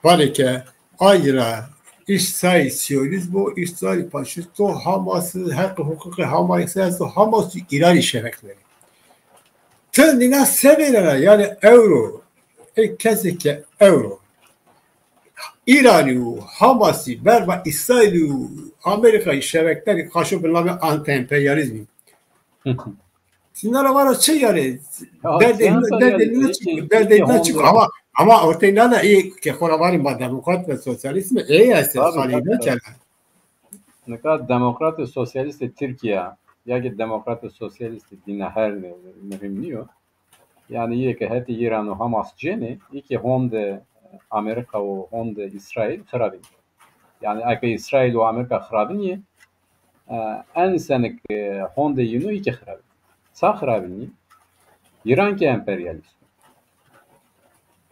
vanê ke ancî ra Îsraîl sîyonîst bo, Îsraîl faşîst o, Hamas, heq û huqûqê Hamasî esto, Hamas û Îranî şeveq benê. Ti nîna se vênena, yanî ewro, ê kesê ke ewro Îranî û Hamasî verba Îsraîlî û Amerîkayî şeveq benê, qaşo bi namê anti-emperyalîzmî. Ti na ra vana çi yanî? Ya, derdê, derdê nîna çik, derdê nîna çik. Ama, ama ortey nana, ê ke xo ra vanê ma demokrat ve sosyalîst îme, ê estê, xalî nêkena. Nika demokratê sosyalîstê Tirkîya ya ki demokratê sosyalîstê dîna her ne, muhîm nîyo. Yanî yê ke hetê Îran û Hamas cênê, yê ke honde Amerîka û honde Îsraîl xirabîn. Yanî eke Îsraîl û Amerîka xirabîn yê, e, en senik, e, honde yînu yê ke xirabîn. Ça xirabîn yê? Îran ke emperyalîst o.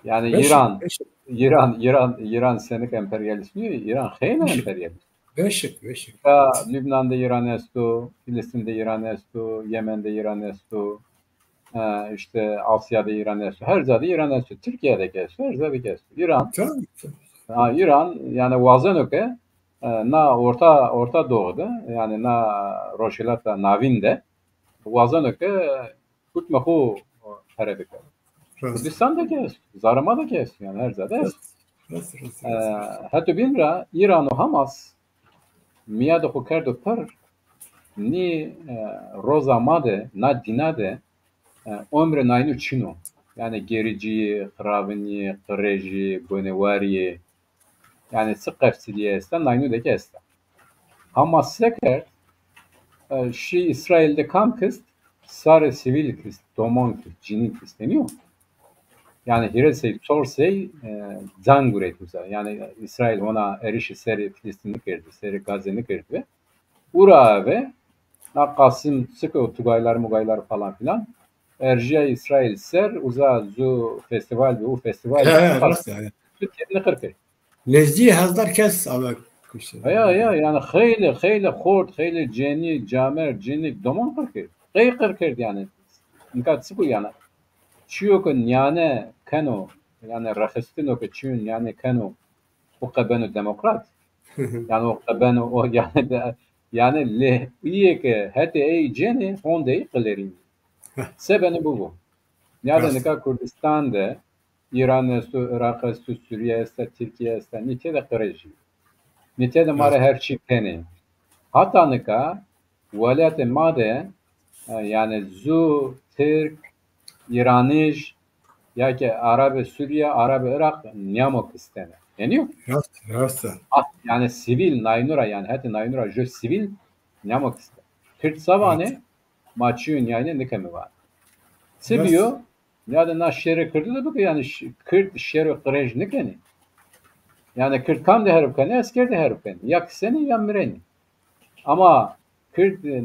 Yanî Îran, Îran, Îran, Îran senik emperyalîst nîyo, Îran xeylê emperyalîst. Beşik, beşik. Ya Lübnan de Îran esto, Filistin de Îran esto, Yemen de Îran esto, e, îşte Asya de Îran esto, her ca de Îran esto, Tirkîya de kî esto, her ca de kî esto. Îran, ha, Îran, yanî wazeno ke, e, na Orta, Orta Doğu de, yanî na Rojhilata Navîn de, wazeno ke hukmê xo pere bikero. Kurdistan de kî esto, zarê ma de kî esto, yanî her ca de esto. Rast, rast, rast. E, heto bîn ra Îran û Hamas mîya de xo kerdo pir, nî, e, roza ma de, na dîna de, e, omrê naynu çin o. Yanî gericî, xiravinî, qirêjî, gonewarî, yanî çi qefsilîye esta, naynu de kî esta. Hamas se kerd? E, şî Îsraîl de kam kist? Sarê sivîl kist, domon kist, cinî kist, nîyo? Yanî hîrê sey, çor sey, e, can guret uza. Yanî Îsraîl hona erişî serê Filistîn nikerdbi, serê Gazze nikerdbi. Ura eve, na Qasim çik o, tugaylar mugaylar falan filan, erjîya Îsraîl ser, uza zu festîval bi, u festîval bi, He, rast e. Tirkîye niqir kerd. Nezdî hezar kes ame kuşte. Ya, ya, yanî xeylê, xeylê xort, xeylê cenî, camer, cinîk, domon qir kerd. Qey qir kerd yanî. Nika çik o yanî? Çîyo ke nîyane keno, yanî rexistino ke çîyo nîyane keno, o qe beno demokrat. Yanî o qe beno, o yanî de, yanî lê îyê ke hetê ey cenê, honde ey qilerînê. Se beno bibo. Nîyade nika Kurdistan de Îran esto, Iraq esto, Sûrîye esta, Tirkîye esta. Nî têde qirêjî. Nî têde ma rê her çî kenê. Hata nika welatê ma de, e, yanî zu Tirk, Îranij, ya ke Arabê Sûrîye, Arabê Iraq nîyamo kistene. Henî yo? Rast, rast e. Ah, yanî sivîl naynu ra, yanî hetê naynu ra ju sivîl nîyamo kistene. Tirk se vanê, ma çîyo nîyayne nikeme vanê. Çi bîyo? Nîyade na şêrê Kirdî de bike, yanî ş-, Kird şêro qirêj nikenê. Yanî Kird kam de herb kenê? Esker de herb kenê. Ya kisenê ya mirenê. Ama Kird, e,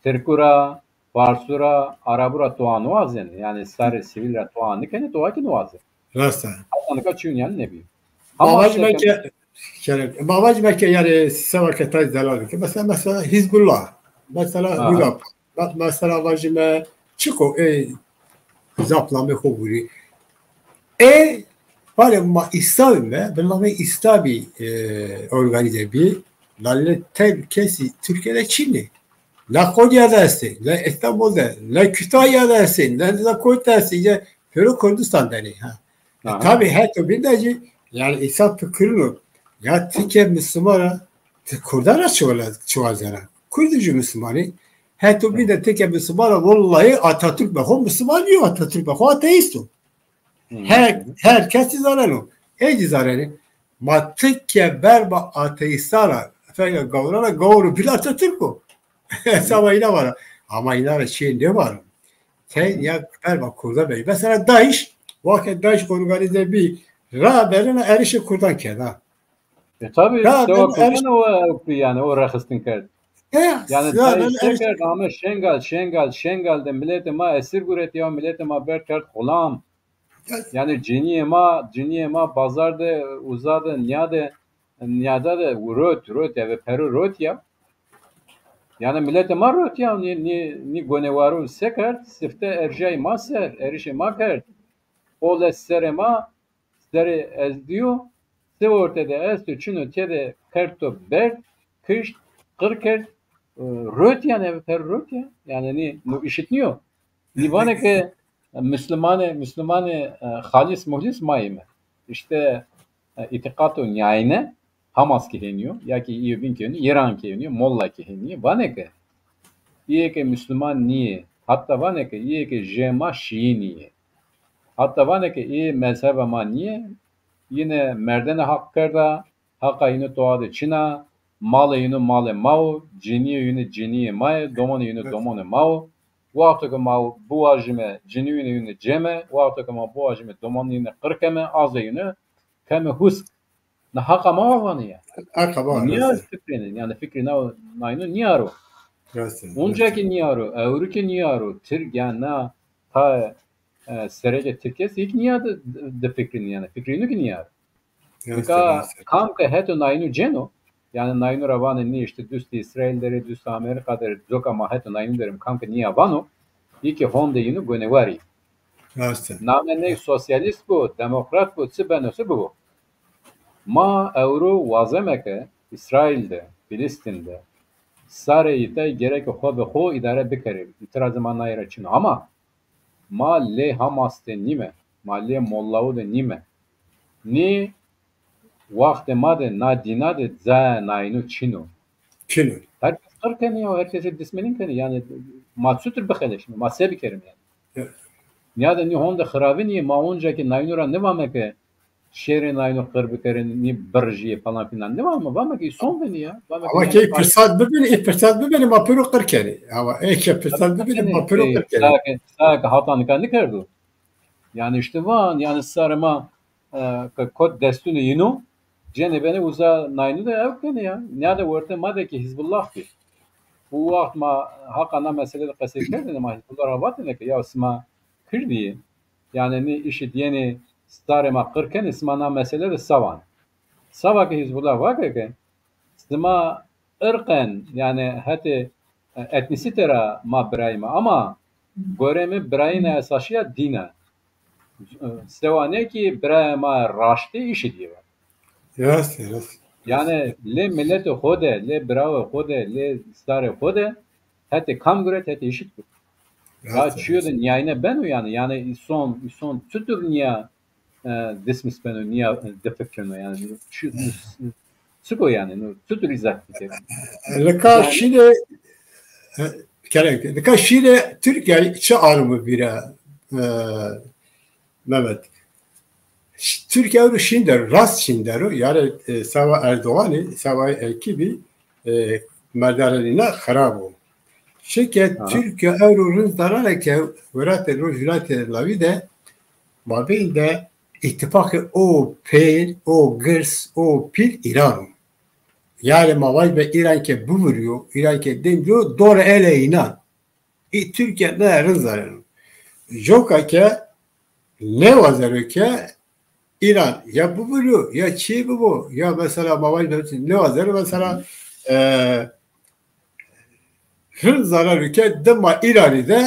Tirku ra, Farsu ra, Arabu ra toa niwazenê. Yanî sarê sivîl ra toa nikenê, toa kî niwazenê. Rast e. Heta nika çîyo nîyane nêbîyo. Ama ma vajîme ke, ke, ma vajîme ke yanî seba ke tay delal ke. Mesela, mesela Hizbullah, mesela Hudap, me-, mesela vajîme çik o, ey zaf namê xo vurî. Ê, pare ma Îslamî me, bi namê Îslamî, e, organîze bî. Lale tev kesî Tirkîye de çin ê. Ne Konya de estê, ne Îstanbul de, ne Kütahya de estê, ne, ne Konya de estê, ne pêro Kurdistan de nê, ha. E, tabî heto bîn de jî, yanî însan fikirîno, ya ti ke Misliman a, ti Kurdan ra çi wela, çi wazena? Kurdî jî Misliman ê. Heto bîn de ti ke Misliman a, wellahî Atatürk be xo Misliman nîyo, Atatürk be xo ateîst o. Her, her kes zî zaneno. Ê zî zanenê. Ma ti ke berba ateîstan ra, feka gawran ra, gawro bîn Atatürk o. Hesaba îna vana. Ama îna ra çîyê nêvano. Tenya berba Kurda bey. Mesela DAIŞ, wextê DAIŞ organîze bî, raberîna erişê Kurdan kerd ha. E, tabî, sewa Kurdan o, yanî o rexistin kerd. E, yanî DAIŞ se kerd, ame Şengal, Şengal, Şengal de miletê ma esir guretîya, miletê ma berd kerd xulam. Yanî cinîyê ma, cinîyê ma bazar de, uza de, nîya de, nîyada de rot, rot, eve pêro rot ya. Yanî miletê ma rot ya, nî, nî, nî gonewarû se kerd, sifte erjayî ma ser, erişê ma kerd. O les serê ma, serê ezdîyo, se orte de esto, çin o, têde kerto berd, kişt, qir kerd, e, rot yanî, eve pêro rot ya. Yanî nî, no îşit nîyo. Nî vanê ke Muslumanê, Muslumanê, e, xalîs muhlîs ma yîme. Îşte, e, îtîqato nîyayne, Hamas kî henî yo, ya kî îyo bîn kî henî yo, Îran kî henî yo, Molla kî henî yo. Vanê ke îyê ke Musluman nîyê, hatta vanê ke îyê ke jê ma şîî nîyê. Hatta vanê ke îyê mezheba ma nîyê, yine merdene haq kerda, Haqa yînû toa de çin a, malê yînû malê ma wo, cinîyê yînû cinîyê ma yê, domonê yînû domonê ma wo. Wexto ke ma biwajîme, cinîyê yînû yînû cême, wexto ke ma biwajîme, domonê yînû qir keme, azê yînû keme husk. Na haqa ma wa vanê ya. Haqa ma wa. Nîya fikrênê, yanî fikrê na, naynû nîyaro. Onca ke nîyaro, ewro ke nîyaro, Tirk yanî na ta, e, sereke Tirk est, hîk nîya de, de fikrînê yanî. Fikrînû ke nîyaro. Nika kam ke heto naynû cêno, yanî naynû ra vanê nê îşte dustê Îsraîl der ê, dustê Amerîka der ê, coka ma heto naynû der ê, kam ke nîya vano, î ke honde yînû gonewar î. Rast e. Name ney sosyalîst bo, demokrat bo, çi beno se bibo. Ma ewro wazeme ke Îsraîl de, Filistîn de, sarê îtay gereke xo be xo îdare bikerê. Îtîrazê ma naye ra çin o. Ama ma lê Hamas de nîme, ma lê Mollawu de nîme. Nî Waxtê ma de na dîna de cayê nayîno çin o. Çin o. Herkes qir kenê ya, herkesê dismenîn kenê. Yanî ma çutir bixeleşîme, ma se bikerîme yanî? Evet. Nîya de nî honde xiravîn yê, ma onca ke nayîno ra nêvame ke şêrê nayîno qir bikerê, nî birijîyê falan filan. Nêvame, vame ke îson benê ya. Vame ke ama yanî key firsat bibînê, ê firsat bibînê ma pêro qir kenê. Ama ê ke firsat bibînê ma pêro qir kenê. Sa ke, sa ke hata nika nêkerdo. Yanî îşte van, yanî sarê ma e, ke kot destûnê yîno, cenê benê uza nayîno de ew kenê ya. Nîya de wertê ma de kî Hizbullah bî. O waxt ma haqa na mesele de qesey kerdêne, ma Hizbullah ra vatêne ke ya sima kirdî yê. Yanî nê îşî dîyenê starê ma qir kenê, sima na mesele de se vanê? Seba ke Hizbullah vake ke sima irqen, yanî hetê, e, etnîsîte ra ma birayî ma. Ama gorê mi birayîna esasî ya dîn a. E, sewa nê kî birayê ma raştê îşî dîye va. Rast, rast. Yanî lê miletê xo de, lê birawê xo de, lê starê xo de hetê kam guret, hetê îşit guret. Ya çîyo de nîyayîne beno yanî, yanî îson, îson çutur nîya e, dismis beno, nîya, e, difikreno yanî. Çi, çik o yanî, no, çutur îzah bikerî? Nika şînê, e, kerem ke, nika şînê Tirkîya çi arimo vîra, e, Mehmet? Ş-, Tirkîya ewro şîn der o, rast şîn der o. Yanî, e, seba Erdoganî, seba ekîbî, e, merdarê nîna xirab o. Çike Tirkîya ewro rind zana ke welatê Rojhilatê Lawî de mabên de îtîfaqê o pêl, o girs, o pîl Îran o. Yanî ma vajîme Îran ke bivurîyo, Îran ke dên dîyo, dore ene înan. Î Tirkîya nê rind zaneno. Coka ke nêwazeno ke Îran ya bivurîyo ya çî bibo, ya mesela ma vajîme nêwazeno mesela, e, rind zaneno ke dima Îranî de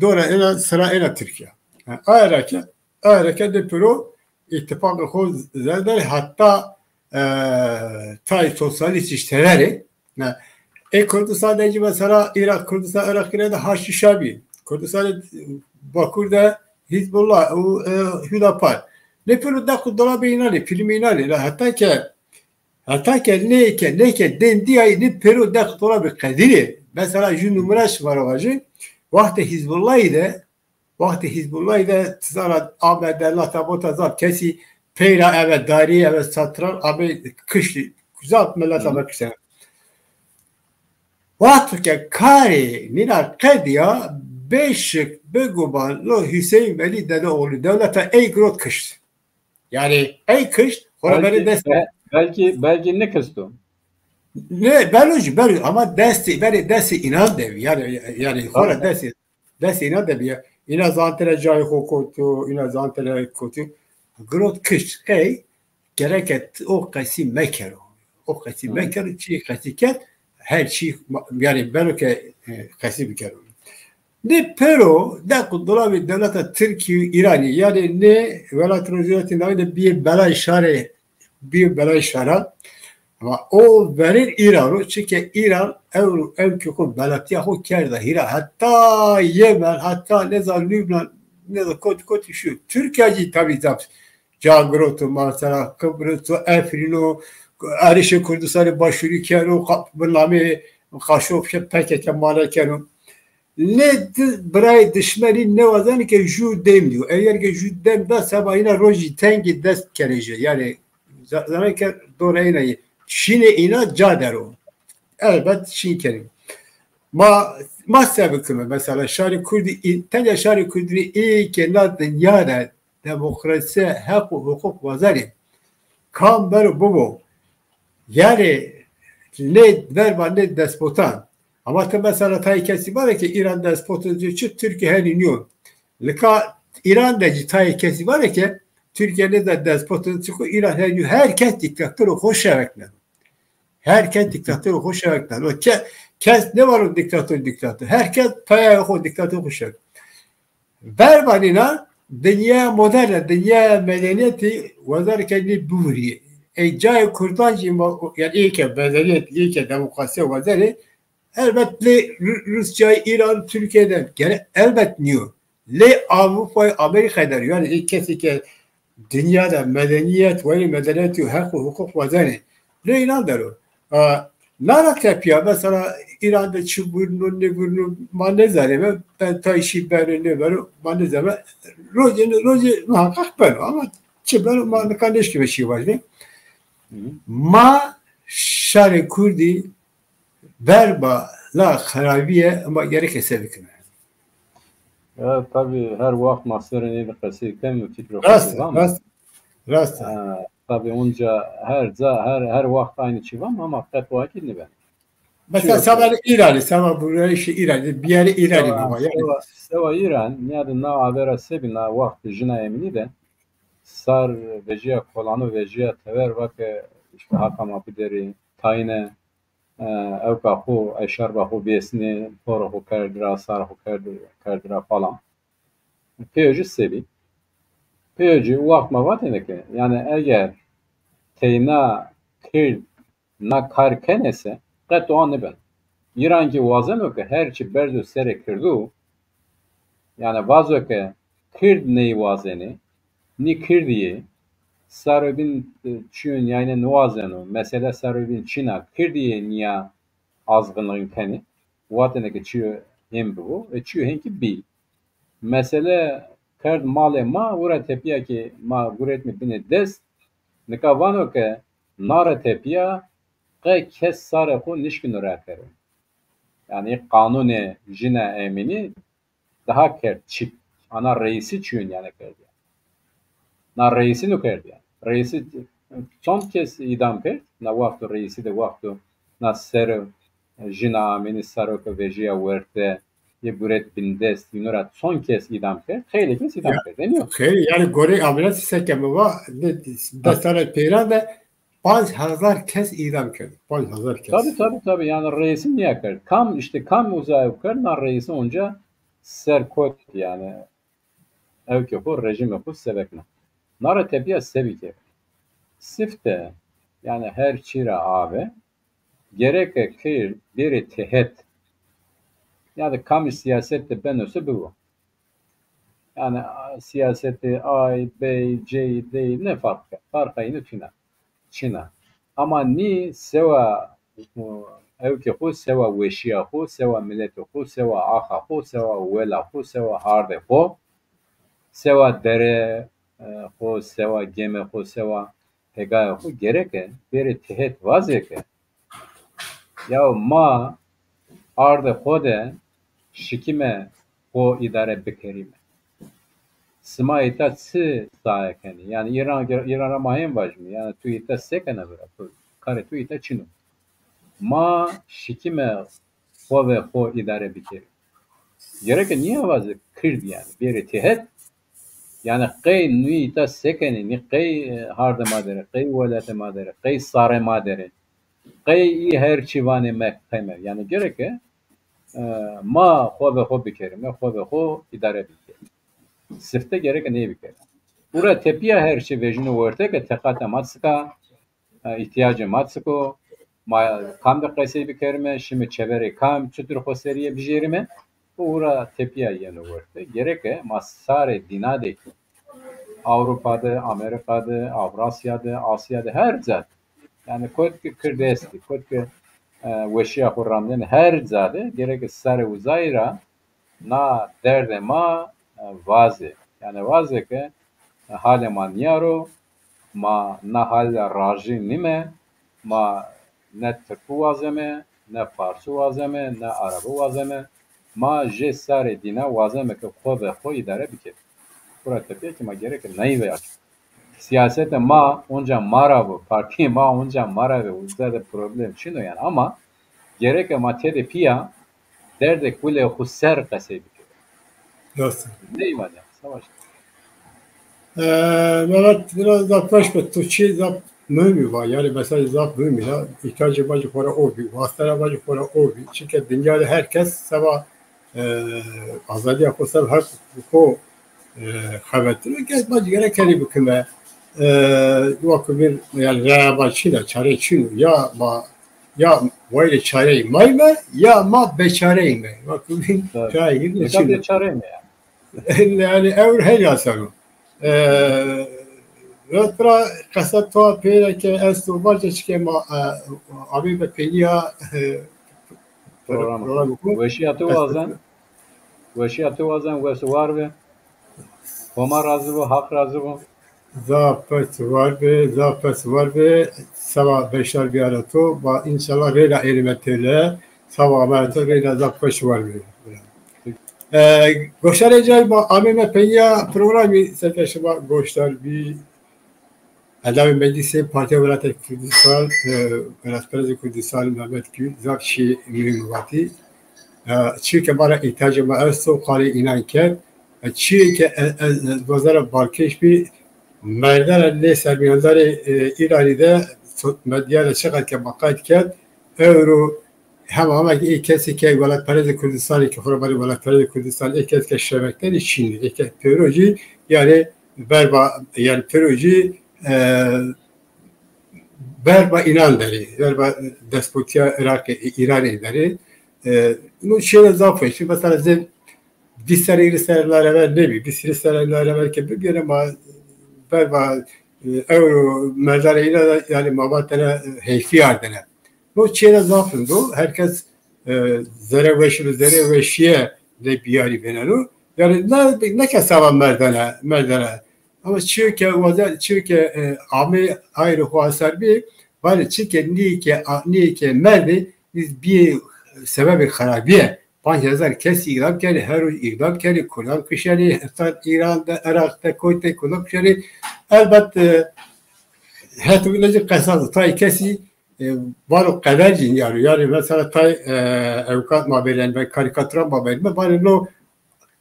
dore ena sira ena Tirkîya. Ha, aye ra ke, aye ra ke de pêro îtîfaqê xo zêde, heta, e, tayê sosyalîstî teverê. Ha, ê Kurdistan de kî mesela Îraq, Kurdistan, Îraqî ra de Haştî Şabî. Kurdistan Bakur de Hizbullah û, e, Hudapar. Nê pêro deq û dolabê înan ê, pîlimê înan ê. La heta ke, heta ke nê ke, nê ke dên dîyayî nê pêro deq û dolabê qedîrê. Mesela jû numune şima ra vajî. Wextê Hizbullahî de, wextê Hizbullahî de ti zana ame de lata bota zaf kesî peyra eve darî, eve satran ame kiştî. Zaf milet ame kiştene. Wexto ke karê nîna qedîya, bêşik, bêguman, no Huseyîn Velî Dedeoğlu dewleta ey girot kişt. Yanî ey kişt, xo ra verê dest. Belkî, belkî nêkisto. Nê, beno jî, beno, ama destê, verê destê înan de bî. Yanî, yanî xo ra destê, destê înan de bî. Îna zantere cayê xo koto, îna zantere koto. Girot kişt, qey, gereke ti o qesî mekero. O qesî mekero, çî qesî kerd, her çî ma-, yanî beno ke, e, qesî bikero. Nê pêro deq û dolabê dewleta Tirkî û Îranî, yanî nê welat Rojhilatê Navîn de bîyê belayê şarê, bîyê belayê şaran. Ama o verên Îran o, çike Îran ewro ewkê xo, belatîya xo kerda hîra. Heta Yemen, heta nêza Lubnan, nêza kotî kotî şîyo. Tirkîya jî tabî zaf ca giroto, mesela Qibris o, Efrîn o, Arişê Kurdistanê Başûrî keno, qa-, bi nameyê Qaşo P K K mane keno. Nê di birayê dişmenî nêwazenê ke jû dem dîyo. Eger ke jû dem da seba îna rojî tengî dest kerê jê. Yanî za-, zanê ke dore îna yê. Şînê îna ca der o. Elbet şîn kenê. Ma, ma se bikime? Mesela şarê Kurdî, tenya şarê Kurdî ê ke na dinya de demokrasî, heq û huqûq wazerê. Kam bero bibo. Yanî nê verba nê despotan. Ama ti mesela tayê kesî vare ke Îran despot o, çi Tirkîya henî nîyo. Nika Îran de jî tayê kesî vare ke Tirkîya nêda despot o, çiko Îran henî nîyo. Her kes dîktatorê xo şevekneno. Her kes dîktatorê xo şevekneno. Ke-, kes nêvano dîktator dîktator. Her kes payayê xo dîktatorê xo şevekneno. Verba nîna dinyaya moderne, dinyaya medenîyetî wazerê ke nê bivurîyê. Ey cayê kurdan jî ma, yanî ê ke medenîyet, ê ke demokrasîya wazerê, elbet lê Ru-, Rûsyayê, Îran, Tirkîya de gere elbet nîyo. Lê Ewropayê, Amerîkayê der o. Yanî ê kesê ke dinya de medenîyet, wayîrê medenîyetî û heq û huqûq wazenê. Lê înan der o. A, nara tepîya, mesela Îran de çi vurno, nêvurno, ma nêzanîme. Be-, tay şî beno, nêbeno, ma nêzanîme. Rojê, rojê muheqeq beno ama çi beno, ma nika nêşkîme şî vajîme. Ma şarê kurdî berba la xerabîye, ma gereke se bikime? Ya, tabî her waxt ma serê nê de qesey ken û fikra xo Rast, zî van. Rast, rast. Ha, tabî onca her ca, her, her waxt aynî çî van ama qet wa kî nîben. Mesela seba Îranî, seba vurayîşê Îranî, biyerê Îranî biba, yanî. Sewa, sewa Îran, nîyade na avera se bî, na waxt jina Emînî de sar vejîya kolano, vejîya tever, va ke îşte haqa ma biderî, tayîne, e, ewka xo, eşarba xo vêsnê, toro xo kerd ra, sar xo kerd, kerd ra falan. Pêyo jî se bî. Pêyo jî waxt ma vatêne ke, yanî eger teyna kird na kar kenê se, qet wa nêbeno. Îran kî wazeno ke her çi berzo serê kirdo, yanî vazo ke kird ney wazenê, nî kirdî yê, sarê bîn, e, çîyo nîyayne niwazeno, mesele sarê bîn çin a, kirdî yê nîya azxinxin kenê, vatêne ke çîyo hên bibo, e, çîyo hên kî bî. Mesele kerd malê ma, wira tepîya ke ma guretme binê dest, nika vano ke nare tepîya qe kes sarê xo nişkîno rakero. Yanî qanûnê jina Emînî daha kerd çip. Ana reîsî çîyo nîyane kerd yanî. Na reîsî nû kerd yanî. Reîsî çond kes îdam kerd? Na wexto reîsî de wexto na ser jina Amînî saro ke vejîya werte, yê guret bindest, yînu ra çond kes îdam kerd? Xeylê kes îdam kerd. Enî yo. Xeylê, yanî gorê Amînî seke mi va, de, de sala peyran de panc hezar kes îdam kerd. Panc hezar kes. Tabî, tabî, tabî. Yanî reîsî nîya kerd. Kam, îşte kam uza ew kerd, na reîsî onca ser kot yanî. Ewkê xo, rejîmê xo sevekna. Na ra tepîya se bikero? Sifte, yanî her çî ra ave, gereke kird bêrê têhet. Yanî kamî sîyaset de beno se bibo. Yanî, a, sîyasetê ay, bey, cey, dey ne farq ke. Farqa yîne tîna. Çin a. Ama nî sewa, ewkê xo, sewa weşîya xo, sewa miletê xo, sewa axa xo, sewa wela xo, sewa hardê xo, sewa dere, e, xo, sewa gemê xo, sewa hegayê xo gereke bêrê têhet vazê ke ya ma ardê xo de şikîme xo îdare bikerîme. Sima îta çi saye kenê? Yanî Îran, Îran ra ma hên vajîme. Yanî tu îta se kena bira? Tu, karê tu îta çin o. Ma şikîme xo ve xo îdare bikerîme. Gereke nîya vazê kird yanî bêrê têhet. Yanî qey nû îta se kenê, nî qey, e, hardê ma der ê, qey welatê ma der ê, qey sarê ma der ê, qey î her çî vanê me qeme. Yanî gereke, e, ma xo ve xo bikerîme, xo ve xo îdare bikerîme. Sifte gereke ney bikerîme. Ura tepîya her çî vejîno werte ke teqata ma çik a, e, îhtîyacê ma çik o, ma kam de qesey bikerîme, şîme çeverê kam, çitur xo serîye bijêrîme, û ura tepîya yeno werte. Gereke ma sarê dîna de kî, Ewropa de, Amerîka de, Avrasya de, Asya de, her ca de. Yanî kot ke kird estî, kot ke, e, weşîya xo ramnenê, her ca de gereke sarê uzayî ra na derdê ma, e, vazê. Yanî vazê ke, e, halê ma nîya ro, ma na hal ra rajî nîme, ma ne tirkû wazeme, ne farsû wazeme, ne erebû wazeme. Ma jê sarê dîna wazeme ke xo ve xo îdare bikerîme. Xo ra tepîya kî ma gereke ney ve aç. Sîyasetê ma onca ma ra bo, partîyê ma onca ma ra ve, uza de problem çin o yanî. Ama gereke ma tede pîya derdê kulê xo ser qesey bikerîme. Rast. Ney vajî, savaş. E, Mehmet, biraz da peş be, tu çî zaf muhîmî va, yanî mesela zaf muhîmî ya, îhtîyacê ma jî xora o bî, wastena ma jî xora o bî. Çike dinya de her kes seba, e, azadîya xo, seba heq xo, e, xebetîno, kes ma jî gerek kenî bikime. E, wako bir, yanî raya ma çin a, çare çin o. Ya ma, ya wayîrê çareyî ma yîme, ya ma bêçare yîme. Wako bir raya çin a. Bêçare yîme ya. Yanî ewro heyl asan o. E, Evet, bira, qesa to pêre ke esto, vace çike ma, e, amîme peynîya, e, program. Weşîya to wazen, weşîya to wazen, wes û war be. Homa razî bo, Haq razî bo. Zaf pes war be, zaf pes war be. Seba beşdar bîyara to. Ba înşallah reyna êrîme têle. Seba amaya to reyna zaf pes war be. E, goşdarê cay ma amîme peynîya programî seke şima goşdar bî. Endamê Meclîsê Partîya Welatê Kurdistan, e, Welatperestê Kurdistan Mehmet Gül zaf şî muhîm vatî. E, çîyo ke ma ra îhtîyacê ma esto, qalê înan kerd. E, çîyo ke e, e, e, wazara balkêş bî, merdena nê sermîyandarê, e, Îranî de so-, medya de çiqet ke ma qayt kerd, ewro hema hema ki ê kesê ke welatperestê Kurdistanî ki xo ra vanê welatperestê Kurdistan, ê kes ke şebektenî çînî, ê ke pêro jî, yanî verba, yanî pêro jî, e, verba înan derê, verba despotîya Iraqê, Îranê derê. E, no çîyêne zaf weş. Mesela zê vîst serre, hîris serre la rever nêbî, vîst hîris serre la rever ke bibîyêne ma verba, e, ewro merdana înan de, yanî ma vatêne, e, heyfî ardêne. No çîyêne zaf rind o. Her kes, e, zerê weş û zerê weşîye de bîyarî vêneno. Yanî ne, ne ke seba merdene, merdene. Ama çîyo ke waze, çîyo ke, e, amê ayrê xo aser bî, vanê çike nîyê ke, a, nîyê ke merdê, nîz bîyê sebebê xirabîye. Panc hezar kesî îdam kenê, her roj îdam kenê, kurdan kişenê, heta Îran de, Iraq de, kotê kurdan kişenê. Elbet, e, het wina jî qesas o. Tayê kesî, e, vano qeder jî nîyaro. Yanî mesela tay, e, ewkat ma bêrên, ben karîkatura ma bêrên, vanê no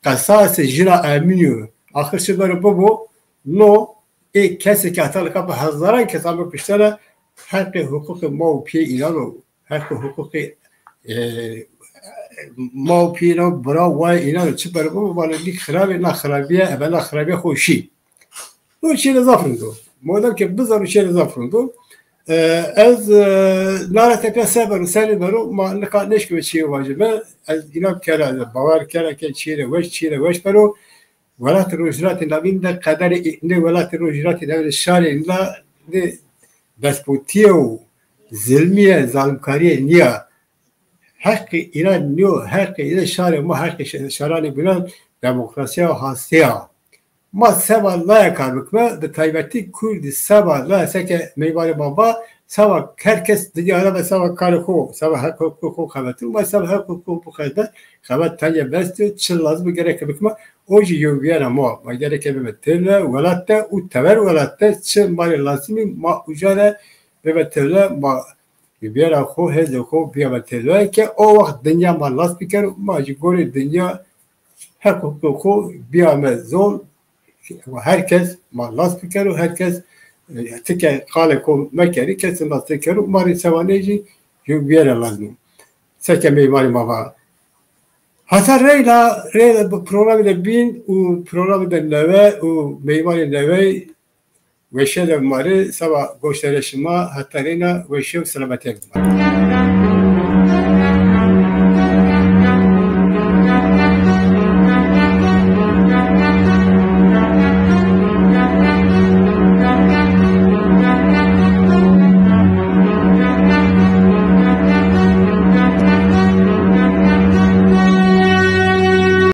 qesasê jina Emînî yo. Axir çi beno bibo, no ê kesê ke heta nika bi hezaran kes ame kuştene, heqê huqûqê ma û pîyê înan o. Heq û huqûqê, e, ma û pîyê înan, bira wayê înan o. Çi beno bibo, vanê nî xirabê, na xirabîye, ebe na xirabîye xo şî. No çîyêne zaf rind o. Madem ke bizano çîyêne zaf rind o. E, ez, e, na ra tepîya se beno, senî beno, ma nika nêşkîme çîyê vajîme. Ez înan kena, ez bawer kena ke çîyêne weş, çîyêne weş beno. Welatê Rojhilatê Navîn de qederê, nê welatê Rojhilatê Navîn de şarê înan de despotîye û zilmîye, zalimkarîye nîya. Heqê înan nîyo, heqê înan şarê ma, heqê şe-, şaranê bînan demokrasîya û hastîye ya. Ma seba laya kar bikme, bi taybetî Kurdî seba laya seke meymanê ma va, seba her kes dinya ra be seba karê xo, seba heq huqûqê xo xebetî, ma seba heq huqûqê xo bixebitîme, xebet tenya bestî yo, çi lazim o gereke bikme, o jî yewbîyena ma, ma gereke bime têle welat de û tever welat de çi ma rê lazimî ma uca de bime têle, ma bîyara xo, hêzê xo bîyame têle ke o wext dinya ma nas bikero, ma jî gorê dinya heq huqûqê xo bîyame zon. Her kes ma nas bikero, her kes, e, ti ke qalê xo mekerî, kesî nas nêkero, ma rê sewanê jî yo bîyara lazim o. Seke meymanê ma va. Heta reyna, reyna bi programî de bîn û programî de newe û meymanê newey weşîye de ma rê, seba goşdarê şima, heta reyna weşîye û selametîye bi ma rê.